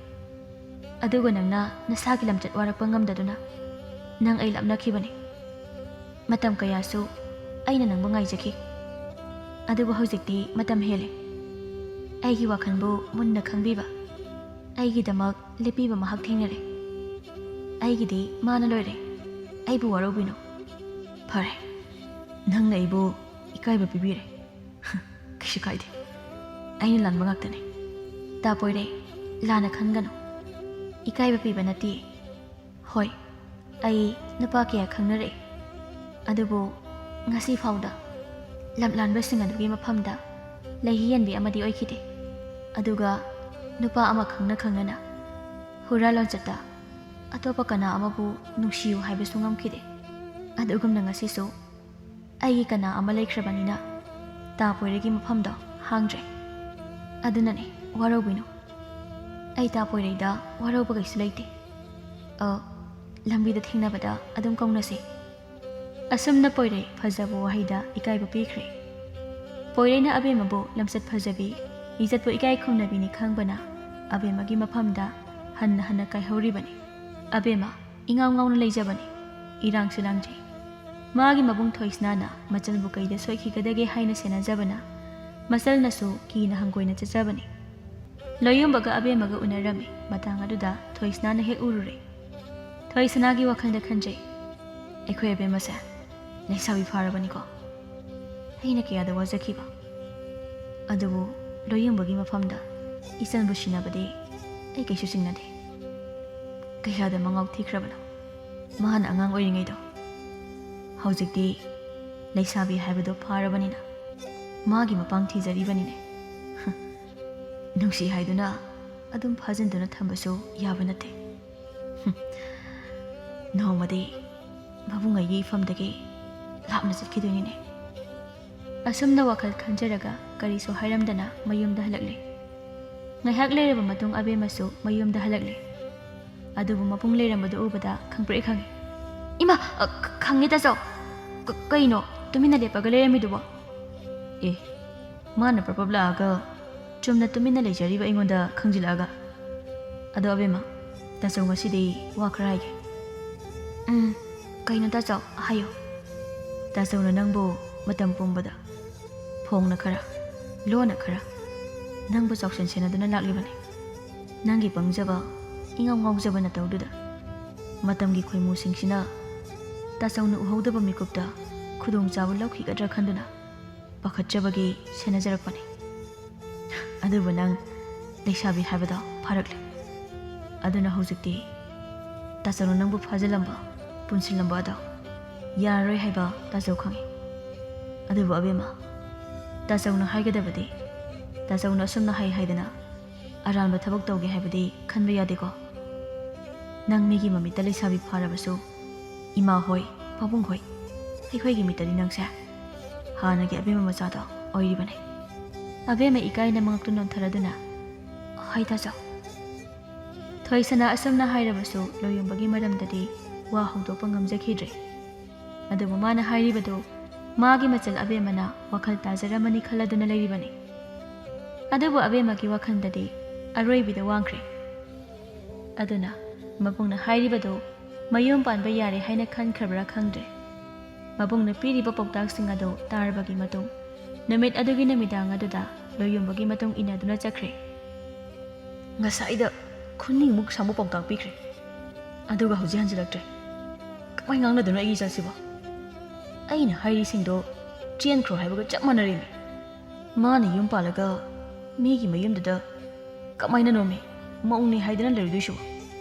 ꯑꯗꯨꯒ ꯅꯪꯅ ꯅꯁꯥꯒꯤ ꯂꯝꯆꯠ ꯋꯥꯔꯛꯄ ꯉꯝꯗꯗꯨꯅ ꯅꯪ ꯑꯩ ꯂꯥꯞꯅꯈꯤꯕꯅꯤ꯫ ꯃꯇꯝ ꯀꯌꯥꯁꯨ ꯑꯩꯅ ꯅꯪꯕꯨ ꯉꯥꯏꯖꯈꯤ꯫ ꯑꯗꯨꯕꯨ ꯍꯧꯖꯤꯛꯇꯤ ꯃꯇꯝ ꯍꯦꯜꯂꯦ꯫ ꯑꯩꯒꯤ ꯋꯥꯈꯜꯕꯨ ꯃꯨꯟꯅ ꯈꯪꯕꯤꯕ, ꯑꯩꯒꯤꯗꯃꯛ ꯂꯦꯞꯄꯤꯕ ꯃꯍꯥꯛ ꯊꯦꯡꯅꯔꯦ꯫ ꯑꯩꯒꯤꯗꯤ ꯃꯥꯅ ꯂꯣꯏꯔꯦ꯫ ꯑꯩꯕꯨ ꯋꯥꯔꯧꯕꯤꯅꯨ꯫" "ꯐꯔꯦ, ꯅꯪꯅ ꯑꯩꯕꯨ ꯏꯀꯥꯏꯕ ꯄꯤꯕꯤꯔꯦ꯫ ꯀꯩꯁꯨ ꯀꯥꯏꯗꯦ꯫ ꯑꯩꯅ ꯂꯥꯟꯕ ꯉꯥꯛꯇꯅꯤ꯫ ꯇꯥ ꯄꯣꯏꯔꯩ, ꯂꯥꯟꯅ ꯈꯟꯒꯅꯨ꯫ ꯏꯀꯥꯏꯕ ꯄꯤꯕ ꯅꯠꯇꯦ꯫ ꯍꯣꯏ, ꯑꯩ ꯅꯨꯄꯥ ꯀꯌꯥ ꯈꯪꯅꯔꯛꯏ꯫ ꯑꯗꯨꯕꯨ ꯉꯁꯤ ꯐꯥꯎꯗ ꯂꯝꯂꯥꯟꯕꯁꯤꯡ ꯑꯗꯨꯒꯤ ꯃꯐꯝꯗ ꯂꯩꯍꯤ ꯌꯦꯟꯕꯤ ꯑꯃꯗꯤ ꯑꯣꯏꯈꯤꯗꯦ꯫ ꯑꯗꯨꯒ ꯅꯨꯄꯥ ꯑꯃ ꯈꯪꯅ ꯈꯪꯅꯅ ꯍꯨꯔꯥ ꯂꯣꯟꯆꯠꯇ ꯑꯇꯣꯞꯄ ꯀꯅꯥ ꯑꯃꯕꯨ ꯅꯨꯡꯁꯤꯌꯨ ꯍꯥꯏꯕꯁꯨ ꯉꯝꯈꯤꯗꯦ꯫ ꯑꯗꯨꯒꯨꯝꯅ ꯉꯁꯤꯁꯨ ꯑꯩꯒꯤ ꯀꯅꯥ ꯑꯃ ꯂꯩꯈ꯭ꯔꯕꯅꯤꯅ ꯇꯥ ꯄꯣꯏꯔꯩꯒꯤ ꯃꯐꯝꯗꯣ ꯍꯥꯡꯗ꯭ꯔꯦ꯫ ꯑꯗꯨꯅꯅꯦ, ꯋꯥꯔꯧꯕꯤꯅꯨ꯫ ꯑꯩ ꯇꯥ ꯄꯣꯏꯔꯩꯗ ꯋꯥꯔꯧꯕ ꯀꯩꯁꯨ ꯂꯩꯇꯦ꯫ ꯑ, ꯂꯝꯕꯤꯗ ꯊꯦꯡꯅꯕꯗ ꯑꯗꯨꯝ ꯀꯧꯅꯁꯦ꯫" ꯑꯁꯨꯝꯅ ꯄꯣꯏꯔꯩ ꯐꯖꯕ ꯋꯥꯍꯩꯗ ꯏꯀꯥꯏꯕ ꯄꯤꯈ꯭ꯔꯦ꯫ ꯄꯣꯏꯔꯩꯅ ꯑꯕꯦꯝꯃꯕꯨ ꯂꯝꯆꯠ ꯐꯖꯕꯤ, ꯏꯖꯠꯄꯨ ꯏꯀꯥꯏ ꯈꯨꯝꯅꯕꯤꯅꯤ ꯈꯪꯕꯅ ꯑꯕꯦꯝꯃꯒꯤ ꯃꯐꯝꯗ ꯍꯟꯅ ꯍꯟꯅ ꯀꯥꯏꯍꯧꯔꯤꯕꯅꯤ꯫ ꯑꯕꯦꯝꯃ ꯏꯉꯥꯎ ꯉꯥꯎꯅ ꯂꯩꯖꯕꯅꯤ, ꯏꯔꯥꯡꯁꯨ ꯂꯥꯡꯖꯩ꯫ ꯃꯥꯒꯤ ꯃꯕꯨꯡ ꯊꯣꯏꯁꯅꯥꯅ ꯃꯆꯜꯕꯨ ꯀꯩꯗ ꯁꯣꯏꯈꯤꯒꯗꯒꯦ ꯍꯥꯏꯅ ꯁꯦꯟꯅꯖꯕꯅ ꯃꯆꯜꯅꯁꯨ ꯀꯤꯅ ꯍꯪꯒꯣꯏꯅ ꯆꯠꯆꯕꯅꯤ꯫ ꯂꯣꯌꯨꯝꯕꯒ ꯑꯕꯦꯝꯃꯒ ꯎꯅꯔꯝꯃꯤ꯫ ꯃꯇꯥꯡ ꯑꯗꯨꯗ ꯊꯣꯏꯁꯅꯥꯅ ꯍꯦꯛ ꯎꯔꯨꯔꯦ꯫ ꯊꯣꯏꯁꯅꯥꯒꯤ ꯋꯥꯈꯜꯗ ꯈꯟꯖꯩ, "ꯑꯩꯈꯣꯏ ꯑꯕꯦꯝꯃꯁꯦ ꯂꯩꯁꯥꯕꯤ ꯐꯥꯔꯕꯅꯤꯀꯣ꯫ ꯑꯩꯅ ꯀꯌꯥꯗ ꯋꯥꯖꯈꯤꯕ꯫ ꯑꯗꯨꯕꯨ ꯂꯣꯌꯨꯝꯕꯒꯤ ꯃꯐꯝꯗ ꯏꯆꯟꯕꯨ ꯁꯤꯟꯅꯕꯗꯤ ꯑꯩ ꯀꯩꯁꯨ ꯆꯤꯡꯅꯗꯦ꯫ ꯀꯌꯥꯗ ꯃꯉꯥꯎ ꯊꯤꯈ꯭ꯔꯕꯅꯣ ꯃꯍꯥꯛꯅ ꯑꯉꯥꯡ ꯑꯣꯏꯔꯤꯉꯩꯗꯣ꯫ ꯍꯧꯖꯤꯛꯇꯤ ꯂꯩꯁꯥꯕꯤ ꯍꯥꯏꯕꯗꯣ ꯐꯥꯔꯕꯅꯤꯅ ꯃꯥꯒꯤ ꯃꯄꯥꯡ ꯊꯤꯖꯔꯤꯕꯅꯤꯅꯦ꯫ ꯅꯨꯡꯁꯤ ꯍꯥꯏꯗꯨꯅ ꯑꯗꯨꯝ ꯐꯥꯖꯤꯟꯗꯨꯅ ꯊꯝꯕꯁꯨ ꯌꯥꯕ ꯅꯠꯇꯦ꯫ ꯅꯣꯡꯃꯗꯤ ꯃꯕꯨꯡ ꯑꯩꯒꯤ ꯏꯐꯝꯗꯒꯤ ꯂꯥꯞꯅ ꯆꯠꯈꯤꯗꯣꯏꯅꯤꯅꯦ꯫" ꯑꯁꯨꯝꯅ ꯋꯥꯈꯜ ꯈꯟꯖꯔꯒ ꯀꯔꯤꯁꯨ ꯍꯥꯏꯔꯝꯗꯅ ꯃꯌꯨꯝꯗ ꯍꯜꯂꯛꯂꯦ꯫ ꯉꯥꯏꯍꯥꯛ ꯂꯩꯔꯕ ꯃꯇꯨꯡ ꯑꯕꯦꯝꯃꯁꯨ ꯃꯌꯨꯝꯗ ꯍꯜꯂꯛꯂꯦ꯫ ꯑꯗꯨꯕꯨ ꯃꯕꯨꯡ ꯂꯩꯔꯝꯕꯗꯨ ꯎꯕꯗ ꯈꯪꯄ꯭ꯔꯦꯛ ꯈꯪꯉꯤ꯫ "ꯏꯃꯥ, ꯑ, ꯈ-, ꯈꯪꯉꯦ ꯇꯥꯆꯧ꯫ ꯀ-, ꯀꯩꯅꯣ ꯇꯨꯃꯤꯟꯅ ꯂꯦꯞꯄꯒ ꯂꯩꯔꯝꯃꯤꯗꯨꯕꯣ?" ꯑꯦ, ꯃꯥꯅ ꯄ꯭ꯔꯞ ꯄ꯭ꯔꯞ ꯂꯥꯛꯑꯒ ꯆꯨꯝꯅ ꯇꯨꯃꯤꯟꯅ ꯂꯩꯖꯔꯤꯕ ꯑꯩꯉꯣꯟꯗ ꯈꯪꯖꯤꯜꯂꯛꯑꯒ꯫ "ꯑꯗꯣ ꯑꯕꯦꯝꯃ, ꯇꯥꯆꯧ ꯉꯁꯤꯗꯤ ꯋꯥ ꯈꯔ ꯍꯥꯏꯒꯦ꯫" "ꯎꯝ, ꯀꯩꯅꯣ ꯇꯥꯆꯧ? ꯍꯥꯏꯌꯨ꯫" "ꯇꯥꯆꯧꯅ ꯅꯪꯕꯨ ꯃꯇꯝ ꯄꯨꯝꯕꯗ ꯐꯣꯡꯅ ꯈꯔ, ꯂꯣꯟꯅ ꯈꯔ ꯅꯪꯕꯨ ꯆꯥꯎꯁꯤꯟ ꯁꯦꯟꯅꯗꯨꯅ ꯂꯥꯛꯂꯤꯕꯅꯤ꯫ ꯅꯪꯒꯤ ꯄꯪꯖꯕ, ꯏꯉꯥꯎ ꯉꯥꯎꯖꯕ ꯅꯇꯧꯗꯨꯗ ꯃꯇꯝꯒꯤ ꯈꯣꯏꯃꯨꯁꯤꯡꯁꯤꯅ ꯇꯥꯆꯧꯅ ꯎꯍꯧꯗꯕ ꯃꯤꯀꯨꯞꯇ ꯈꯨꯗꯣꯡꯆꯥꯕ ꯂꯧꯈꯤꯒꯗ꯭ꯔꯥ ꯈꯟꯗꯨꯅ ꯄꯥꯈꯠꯆꯕꯒꯤ ꯁꯦꯟꯅꯖꯔꯛꯄꯅꯤ꯫ ꯑꯗꯨꯕꯨ ꯅꯪ ꯂꯩꯁꯥꯕꯤ ꯍꯥꯏꯕꯗꯣ ꯐꯥꯔꯛꯂꯦ꯫ ꯑꯗꯨꯅ ꯍꯧꯖꯤꯛꯇꯤ ꯇꯥꯆꯧꯅ ꯅꯪꯕꯨ ꯐꯥꯖꯤꯜꯂꯝꯕ, ꯄꯨꯟꯁꯤꯜꯂꯝꯕ ꯑꯗꯣ ꯌꯥꯔꯔꯣꯏ ꯍꯥꯏꯕ ꯇꯥꯆꯧ ꯈꯪꯏ꯫ ꯑꯗꯨꯕꯨ ꯑꯕꯦꯝꯃ, ꯇꯥꯆꯧꯅ ꯍꯥꯏꯒꯗꯕꯗꯤ, ꯇꯥꯆꯧꯅ ꯑꯁꯨꯝꯅ ꯍꯥꯏ ꯍꯥꯏꯗꯅ ꯑꯔꯥꯟꯕ ꯊꯕꯛ ꯇꯧꯒꯦ ꯍꯥꯏꯕꯗꯤ ꯈꯟꯕ ꯌꯥꯗꯦꯀꯣ꯫ ꯅꯪ ꯃꯤꯒꯤ ꯃꯃꯤꯠꯇ ꯂꯩꯁꯥꯕꯤ ꯐꯥꯔꯕꯁꯨ, ꯏꯃꯥ ꯍꯣꯏ, ꯄꯥꯕꯨꯡ ꯍꯣꯏ, ꯑꯩꯈꯣꯏꯒꯤ ꯃꯤꯠꯇꯗꯤ ꯅꯪꯁꯦ ꯍꯥꯟꯅꯒꯤ ꯑꯕꯦꯝꯃ ꯃꯆꯥꯗꯣ ꯑꯣꯏꯔꯤꯕꯅꯤ꯫" ꯑꯕꯦꯝꯃ ꯏꯀꯥꯏꯅ ꯃꯉꯛꯇꯨ ꯅꯣꯟꯊꯔꯗꯨꯅ, "ꯍꯣꯏ ꯇꯥꯆꯧ꯫" ꯊꯣꯏꯁꯅꯥ ꯑꯁꯨꯝꯅ ꯍꯥꯏꯔꯕꯁꯨ ꯂꯣꯌꯨꯝꯕꯒꯤ ꯃꯔꯝꯗꯗꯤ ꯋꯥ ꯍꯧꯗꯣꯛꯄ ꯉꯝꯖꯈꯤꯗ꯭ꯔꯦ꯫ ꯑꯗꯨꯕꯨ ꯃꯥꯅ ꯍꯥꯏꯔꯤꯕꯗꯨ ꯃꯥꯒꯤ ꯃꯆꯜ ꯑꯕꯦꯝꯃꯅ ꯋꯥꯈꯜ ꯇꯥꯖꯔꯝꯃꯅꯤ ꯈꯜꯂꯗꯨꯅ ꯂꯩꯔꯤꯕꯅꯤ꯫ ꯑꯗꯨꯕꯨ ꯑꯕꯦꯝꯃꯒꯤ ꯋꯥꯈꯜꯗꯗꯤ ꯑꯔꯣꯏꯕꯤꯗ ꯋꯥꯡꯈ꯭ꯔꯦ꯫ ꯑꯗꯨꯅ ꯃꯕꯨꯡꯅ ꯍꯥꯏꯔꯤꯕꯗꯨ ꯃꯌꯨꯝ ꯄꯥꯟꯕ ꯌꯥꯔꯦ ꯍꯥꯏꯅ ꯈꯟꯈ꯭ꯔꯕ꯭ꯔꯥ ꯈꯪꯗ꯭ꯔꯦ꯫ ꯃꯕꯨꯡꯅ ꯄꯤꯔꯤꯕ ꯄꯥꯎꯇꯥꯛꯁꯤꯡ ꯑꯗꯨ ꯇꯥꯔꯕꯒꯤ ꯃꯇꯨꯡ ꯅꯨꯃꯤꯠ ꯑꯗꯨꯒꯤ ꯅꯨꯃꯤꯗꯥꯡ ꯑꯗꯨꯗ ꯂꯣꯌꯨꯝꯕꯒꯤ ꯃꯇꯨꯡ ꯏꯟꯅꯗꯨꯅ ꯆꯠꯈ꯭ꯔꯦ꯫ ꯉꯁꯥꯏꯗ ꯈꯨꯅꯤꯡꯃꯨꯛ ꯁꯥꯡꯕ ꯄꯥꯎꯇꯥꯛ ꯄꯤꯈ꯭ꯔꯦ, ꯑꯗꯨꯒ ꯍꯧꯖꯤꯛ ꯍꯟꯖꯤꯜꯂꯛꯇ꯭ꯔꯦ꯫ ꯀꯃꯥꯏꯅ ꯉꯥꯡꯅꯗꯣꯏꯅꯣ ꯑꯩꯒꯤ ꯏꯆꯜꯁꯤꯕꯣ? ꯑꯩꯅ ꯍꯥꯏꯔꯤꯁꯤꯡꯗꯣ ꯆꯦꯟꯈ꯭ꯔꯣ ꯍꯥꯏꯕꯒ ꯆꯞ ꯃꯥꯟꯅꯔꯦꯃꯤ꯫ ꯃꯥꯅ ꯌꯨꯝ ꯄꯥꯜꯂꯒ ꯃꯤꯒꯤ ꯃꯌꯨꯝꯗꯨꯗ ꯀꯃꯥꯏꯅꯅꯣꯃꯤ ꯃꯧꯅꯤ ꯍꯥꯏꯗꯅ ꯂꯩꯔꯨꯗꯣꯏꯁꯤꯕꯣ?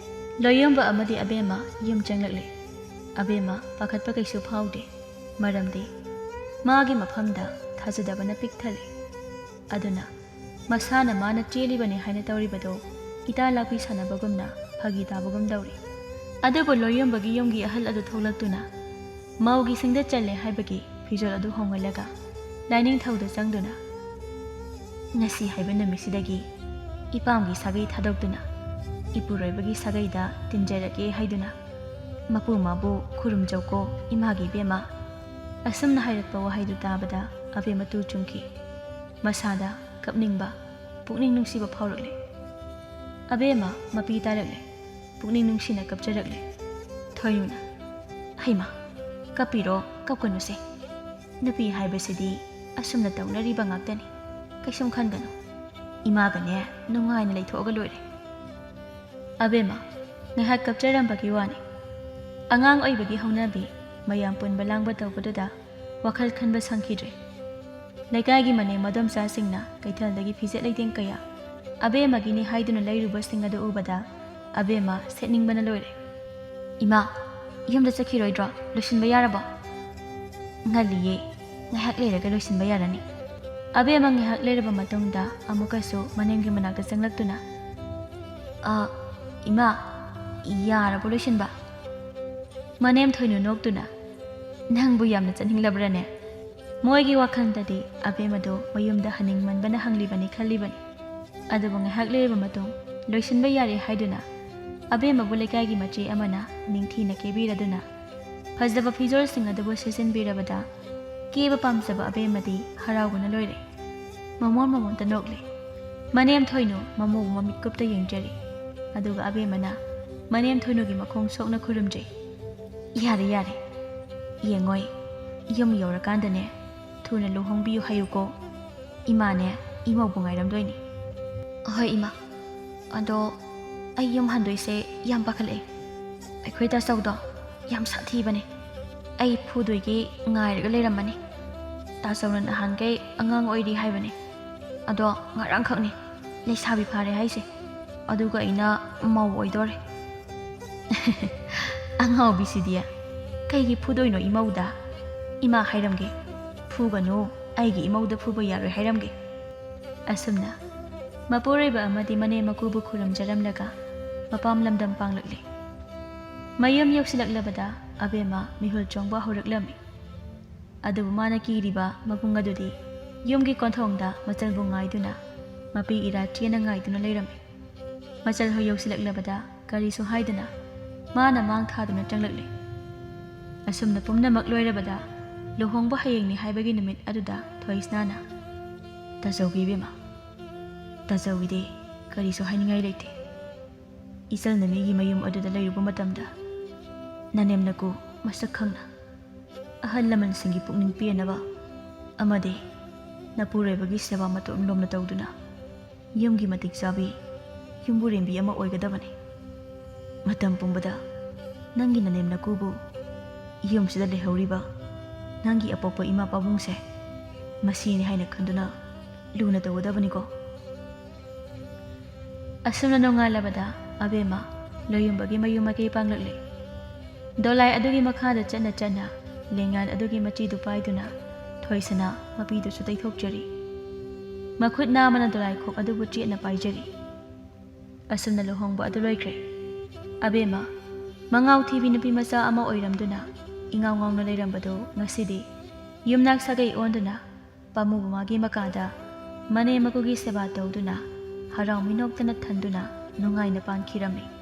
ꯂꯣꯌꯣꯝꯕ ꯑꯃꯗꯤ ꯑꯕꯦꯝꯃ ꯌꯨꯝ ꯆꯪꯂꯛꯂꯦ꯫ ꯑꯕꯦꯝꯃ ꯄꯥꯈꯠꯄ ꯀꯩꯁꯨ ꯐꯥꯎꯗꯦ, ꯃꯔꯝꯗꯤ ꯃꯥꯒꯤ ꯃꯐꯝꯗ ꯊꯥꯖꯗꯕꯅ ꯄꯤꯛ ꯊꯜꯂꯤ꯫ ꯑꯗꯨꯅ ꯃꯁꯥꯅ ꯃꯥꯅ ꯆꯦꯜꯂꯤꯕꯅꯤ ꯍꯥꯏꯅ ꯇꯧꯔꯤꯕꯗꯣ ꯏꯇꯥ ꯂꯥꯛꯄꯤ ꯁꯥꯟꯅꯕꯒꯨꯝꯅ ꯐꯥꯒꯤ ꯇꯥꯕꯒꯨꯝ ꯇꯧꯔꯤ꯫ ꯑꯗꯨꯕꯨ ꯂꯣꯌꯣꯝꯕꯒꯤ ꯌꯨꯝꯒꯤ ꯑꯍꯜ ꯑꯗꯨ ꯊꯣꯛꯂꯛꯇꯨꯅ ꯃꯧꯒꯤ ꯁꯤꯡꯗ ꯆꯜꯂꯦ ꯍꯥꯏꯕꯒꯤ ꯐꯤꯖꯣꯜ ꯑꯗꯨ ꯍꯣꯡꯍꯜꯂꯒ ꯂꯥꯏꯅꯤꯡꯊꯧꯗ ꯆꯪꯗꯨꯅ, "ꯉꯁꯤ ꯍꯥꯏꯕ ꯅꯨꯃꯤꯠꯁꯤꯗꯒꯤ ꯏꯄꯥꯝꯒꯤ ꯁꯥꯒꯩ ꯊꯥꯗꯣꯛꯇꯨꯅ ꯏꯄꯨꯔꯣꯏꯕꯒꯤ ꯁꯥꯒꯩꯗ ꯇꯤꯟꯖꯔꯒꯦ" ꯍꯥꯏꯗꯨꯅ ꯃꯄꯨ ꯃꯥꯕꯨ ꯈꯨꯔꯨꯝꯖꯧꯀꯣ ꯏꯃꯥꯒꯤ ꯏꯕꯦꯝꯃ꯫ ꯑꯁꯨꯝꯅ ꯍꯥꯏꯔꯛꯄ ꯋꯥꯍꯩꯗꯨ ꯇꯥꯕꯗ ꯑꯕꯦꯝꯃ ꯇꯨ ꯆꯨꯡꯈꯤ꯫ ꯃꯁꯥꯗ ꯀꯞꯅꯤꯡꯕ, ꯄꯨꯛꯅꯤꯡ ꯅꯨꯡꯁꯤꯕ ꯐꯥꯎꯔꯛꯂꯦ꯫ ꯑꯕꯦꯝꯃ ꯃꯄꯤ ꯇꯥꯔꯛꯂꯦ꯫ ꯄꯨꯛꯅꯤꯡ ꯅꯨꯡꯁꯤꯅ ꯀꯞꯆꯔꯛꯂꯦ꯫ ꯊꯣꯏꯅꯨꯅ, "ꯍꯩꯃꯥ, ꯀꯞꯄꯤꯔꯣ, ꯀꯞꯀꯅꯨꯁꯦ꯫ ꯅꯨꯄꯤ ꯍꯥꯏꯕꯁꯤꯗꯤ ꯑꯁꯨꯝꯅ ꯇꯧꯅꯔꯤꯕ ꯉꯥꯛꯇꯅꯤ꯫ ꯀꯩꯁꯨꯝ ꯈꯟꯒꯅꯨ꯫ ꯏꯃꯥꯒꯅꯦ ꯅꯨꯡꯉꯥꯏꯅ ꯂꯩꯊꯣꯛꯑꯒ ꯂꯣꯏꯔꯦ꯫" ꯑꯕꯦꯝꯃ, ꯉꯥꯏꯍꯥꯛ ꯀꯞꯆꯔꯝꯕꯒꯤ ꯋꯥꯅꯤ꯫ ꯑꯉꯥꯡ ꯑꯣꯏꯕꯒꯤ ꯍꯧꯅꯕꯤ, ꯃꯌꯥꯝ ꯄꯨꯟꯕ ꯂꯥꯡꯕ ꯇꯧꯕꯗꯨꯗ ꯋꯥꯈꯜ ꯈꯟꯕ ꯁꯪꯈꯤꯗ꯭ꯔꯦ꯫ ꯂꯩꯀꯥꯏꯒꯤ ꯃꯅꯦꯝ ꯃꯗꯣꯝꯆꯥꯁꯤꯡꯅ ꯀꯩꯊꯦꯜꯗꯒꯤ ꯐꯤꯖꯦꯠ ꯂꯩꯇꯦꯡ ꯀꯌꯥ ꯑꯕꯦꯝꯃꯒꯤꯅꯤ ꯍꯥꯏꯗꯨꯅ ꯂꯩꯔꯨꯕꯁꯤꯡ ꯑꯗꯨ ꯎꯕꯗ ꯑꯕꯦꯝꯃ ꯁꯦꯠꯅꯤꯡꯕꯅ ꯂꯣꯏꯔꯦ꯫ "ꯏꯃꯥ, ꯌꯨꯝꯗ ꯆꯠꯈꯤꯔꯣꯏꯗ꯭ꯔꯣ? ꯂꯣꯏꯁꯤꯟꯕ ꯌꯥꯔꯕꯣ?" "ꯉꯜꯂꯤꯌꯦ, ꯉꯥꯏꯍꯥꯛ ꯂꯩꯔꯒ ꯂꯣꯏꯁꯤꯟꯕ ꯌꯥꯔꯅꯤ꯫" ꯑꯕꯦꯝꯃ ꯉꯥꯏꯍꯥꯛ ꯂꯩꯔꯕ ꯃꯇꯨꯡꯗ ꯑꯃꯨꯛꯀꯁꯨ ꯃꯅꯦꯝꯒꯤ ꯃꯅꯥꯛꯇ ꯆꯪꯂꯛꯇꯨꯅ, "ꯑ, ꯏꯃꯥ, ꯌꯥꯔꯕꯣ ꯂꯣꯏꯁꯤꯟꯕ?" ꯃꯅꯦꯝ ꯊꯣꯏꯅꯨ ꯅꯣꯛꯇꯨꯅ, "ꯅꯪꯕꯨ ꯌꯥꯝꯅ ꯆꯠꯅꯤꯡꯂꯕ꯭ꯔꯅꯦ?" ꯃꯣꯏꯒꯤ ꯋꯥꯈꯜꯗꯗꯤ ꯑꯕꯦꯝꯃꯗꯨ ꯃꯌꯨꯝꯗ ꯍꯟꯅꯤꯡꯃꯟꯕꯅ ꯍꯪꯂꯤꯕꯅꯤ ꯈꯜꯂꯤꯕꯅꯤ꯫ ꯑꯗꯨꯕꯨ ꯉꯥꯏꯍꯥꯛ ꯂꯩꯔꯕ ꯃꯇꯨꯡ ꯂꯣꯏꯁꯤꯟꯕ ꯌꯥꯔꯦ ꯍꯥꯏꯗꯨꯅ ꯑꯕꯦꯝꯃꯕꯨ ꯂꯩꯀꯥꯏꯒꯤ ꯃꯆꯦ ꯑꯃꯅ ꯅꯤꯡꯊꯤꯅ ꯀꯦꯕꯤꯔꯗꯨꯅ ꯐꯖꯕ ꯐꯤꯖꯣꯜꯁꯤꯡ ꯑꯗꯨꯕꯨ ꯁꯦꯠꯆꯤꯟꯕꯤꯔꯕꯗ ꯀꯦꯕ ꯄꯥꯝꯖꯕ ꯑꯕꯦꯝꯃꯗꯤ ꯍꯔꯥꯎꯕꯅ ꯂꯣꯏꯔꯦ꯫ ꯃꯃꯣꯟ ꯃꯃꯣꯟꯇ ꯅꯣꯛꯂꯦ꯫ ꯃꯅꯦꯝ ꯊꯣꯏꯅꯨ ꯃꯃꯧꯕꯨ ꯃꯃꯤꯠ ꯀꯨꯞꯇ ꯌꯦꯡꯖꯔꯤ꯫ ꯑꯗꯨꯒ ꯑꯕꯦꯝꯃꯅ ꯃꯅꯦꯝ ꯊꯣꯏꯅꯨꯒꯤ ꯃꯈꯣꯡ ꯁꯣꯛꯅ ꯈꯨꯔꯨꯝꯖꯩ꯫ "ꯌꯥꯔꯦ, ꯌꯥꯔꯦ꯫ ꯌꯦꯡꯉꯣꯏ, ꯌꯨꯝ ꯌꯧꯔꯀꯥꯟꯗꯅꯦ ꯊꯨꯅ ꯂꯨꯍꯣꯡꯕꯤꯌꯨ ꯍꯥꯏꯌꯨꯀꯣ꯫ ꯏꯃꯥꯅꯦ ꯏꯃꯧꯕꯨ ꯉꯥꯏꯔꯝꯗꯣꯏꯅꯤ꯫" "ꯍꯣꯏ ꯏꯃꯥ꯫" ꯑꯗꯣ ꯑꯩ ꯌꯨꯝ ꯍꯟꯗꯣꯏꯁꯦ ꯌꯥꯝ ꯄꯥꯈꯠꯂꯛꯑꯦ꯫ ꯑꯩꯈꯣꯏ ꯇꯥꯆꯧꯗꯣ ꯌꯥꯝ ꯁꯥꯊꯤꯕꯅꯦ꯫ ꯑꯩ ꯐꯨꯗꯣꯏꯒꯤ ꯉꯥꯏꯔꯒ ꯂꯩꯔꯝꯃꯅꯤ꯫ ꯇꯥꯆꯧꯅ ꯅꯍꯥꯟꯈꯩ ꯑꯉꯥꯡ ꯑꯣꯏꯔꯤ ꯍꯥꯏꯕꯅꯦ꯫ ꯑꯗꯣ ꯉꯔꯥꯡꯈꯛꯅꯦ ꯂꯩꯁꯥꯕꯤ ꯐꯥꯔꯦ ꯍꯥꯏꯁꯦ꯫ ꯑꯗꯨꯒ ꯑꯩꯅ ꯃꯧ ꯑꯣꯏꯗꯣꯔꯦ꯫ ꯑꯉꯥꯎꯕꯤꯁꯤꯗꯤ꯫ ꯀꯩꯒꯤ ꯐꯨꯗꯣꯏꯅꯣ ꯏꯃꯧꯗ? ꯏꯃꯥ ꯍꯥꯏꯔꯝꯒꯦ꯫ ꯐꯨꯒꯅꯨ, ꯑꯩꯒꯤ ꯏꯃꯧꯗ ꯐꯨꯕ ꯌꯥꯔꯣꯏ ꯍꯥꯏꯔꯝꯒꯦ꯫ ꯑꯁꯨꯝꯅ ꯃꯄꯨꯔꯣꯏꯕ ꯑꯃꯗꯤ ꯃꯅꯦꯝ ꯃꯀꯨꯕꯨ ꯈꯨꯔꯨꯝꯖꯔꯝꯂꯒ ꯃꯄꯥꯝ ꯂꯝꯗꯝ ꯄꯥꯡꯂꯛꯂꯦ꯫ ꯃꯌꯨꯝ ꯌꯧꯁꯤꯜꯂꯛꯂꯕꯗ ꯑꯕꯦꯝꯃ ꯃꯤꯍꯨꯜ ꯆꯣꯡꯕ ꯍꯧꯔꯛꯂꯝꯃꯤ꯫ ꯑꯗꯨꯕꯨ ꯃꯥꯅ ꯀꯤꯔꯤꯕ ꯃꯕꯨꯡ ꯑꯗꯨꯗꯤ ꯌꯨꯝꯒꯤ ꯀꯣꯟꯊꯣꯡꯗ ꯃꯆꯜꯕꯨ ꯉꯥꯏꯗꯨꯅ, ꯃꯄꯤ ꯏꯔꯥ ꯆꯦꯅ ꯉꯥꯏꯗꯨꯅ ꯂꯩꯔꯝꯃꯤ꯫ ꯃꯆꯜ ꯍꯣꯏ ꯌꯧꯁꯤꯜꯂꯛꯂꯕꯗ ꯀꯔꯤꯁꯨ ꯍꯥꯏꯗꯅ ꯃꯥꯅ ꯃꯥꯡ ꯊꯥꯗꯨꯅ ꯆꯪꯂꯛꯂꯦ꯫ ꯑꯁꯨꯝꯅ ꯄꯨꯝꯅꯃꯛ ꯂꯣꯏꯔꯕꯗ ꯂꯨꯍꯣꯡꯕ ꯍꯌꯦꯡꯅꯤ ꯍꯥꯏꯕꯒꯤ ꯅꯨꯃꯤꯠ ꯑꯗꯨꯗ ꯊꯣꯏꯁꯅꯥꯅ, "ꯇꯥꯆꯧꯒꯤ ꯏꯕꯦꯝꯃ, ꯇꯥꯆꯧꯒꯤꯗꯤ ꯀꯔꯤꯁꯨ ꯍꯥꯏꯅꯤꯡꯉꯥꯏ ꯂꯩꯇꯦ꯫ ꯏꯆꯜꯅ ꯃꯤꯒꯤ ꯃꯌꯨꯝ ꯑꯗꯨꯗ ꯂꯩꯔꯨꯕ ꯃꯇꯝꯗ ꯅꯅꯦꯝ ꯅꯀꯨ ꯃꯁꯛ ꯈꯪꯅ ꯑꯍꯜ ꯂꯃꯟꯁꯤꯡꯒꯤ ꯄꯨꯛꯅꯤꯡ ꯄꯦꯟꯅꯕ ꯑꯃꯗꯤ ꯅꯄꯨꯔꯣꯏꯕꯒꯤ ꯁꯦꯕꯥ ꯃꯇꯣꯟ ꯂꯣꯝꯅ ꯇꯧꯗꯨꯅ ꯌꯨꯝꯒꯤ ꯃꯇꯤꯛ ꯆꯥꯕꯤ ꯌꯨꯝꯕꯨꯔꯦꯝꯕꯤ ꯑꯃ ꯑꯣꯏꯒꯗꯕꯅꯤ꯫ ꯃꯇꯝ ꯄꯨꯝꯕꯗ ꯅꯪꯒꯤ ꯅꯅꯦꯝ ꯅꯀꯨꯕꯨ, ꯌꯨꯝꯁꯤꯗ ꯂꯩꯍꯧꯔꯤꯕ ꯅꯪꯒꯤ ꯑꯄꯣꯛꯄ ꯏꯃꯥ ꯄꯥꯕꯨꯡꯁꯦ ꯃꯁꯤꯅꯤ ꯍꯥꯏꯅ ꯈꯟꯗꯨꯅ ꯂꯨꯅ ꯇꯧꯒꯗꯕꯅꯤꯀꯣ"꯫ ꯑꯁꯨꯝꯅ ꯅꯣꯡꯉꯥꯜꯂꯕꯗ ꯑꯕꯦꯝꯃ ꯂꯣꯌꯨꯝꯕꯒꯤ ꯃꯌꯨꯝ ꯃꯥꯏꯀꯩ ꯄꯥꯡꯂꯛꯂꯦ꯫ ꯗꯣꯂꯥꯏ ꯑꯗꯨꯒꯤ ꯃꯈꯥꯗ ꯆꯠꯅ ꯆꯠꯅ ꯂꯦꯡꯌꯥꯟ ꯑꯗꯨꯒꯤ ꯃꯆꯤꯗꯨ ꯄꯥꯏꯗꯨꯅ ꯊꯣꯏꯁꯅꯥ ꯃꯄꯤꯗꯨꯁꯨ ꯇꯩꯊꯣꯛꯆꯔꯤ꯫ ꯃꯈꯨꯠ ꯅꯥꯝꯃꯅ ꯗꯣꯂꯥꯏꯈꯣꯛ ꯑꯗꯨꯕꯨ ꯆꯦꯠꯅ ꯄꯥꯏꯖꯔꯤ꯫ ꯑꯁꯨꯝꯅ ꯂꯨꯍꯣꯡꯕ ꯑꯗꯨ ꯂꯣꯏꯈ꯭ꯔꯦ꯫ ꯑꯕꯦꯝꯃ, ꯃꯉꯥꯎ ꯊꯤꯕꯤ ꯅꯨꯄꯤ ꯃꯆꯥ ꯑꯃ ꯑꯣꯏꯔꯝꯗꯨꯅ ꯏꯉꯥꯎ ꯉꯥꯎꯅ ꯂꯩꯔꯝꯕꯗꯨ ꯉꯁꯤꯗꯤ ꯌꯨꯝꯅꯥꯛ ꯁꯥꯒꯩ ꯑꯣꯟꯗꯨꯅ ꯄꯥꯝꯃꯨꯕ ꯃꯥꯒꯤ ꯃꯀꯥꯗ ꯃꯅꯦꯝ ꯃꯀꯨꯒꯤ ꯁꯦꯕꯥ ꯇꯧꯗꯨꯅ ꯍꯔꯥꯎ ꯃꯤꯅꯣꯛꯇꯅ ꯊꯟꯗꯨꯅ ꯅꯨꯡꯉꯥꯏꯅ ꯄꯥꯟꯈꯤꯔꯝꯃꯤ꯫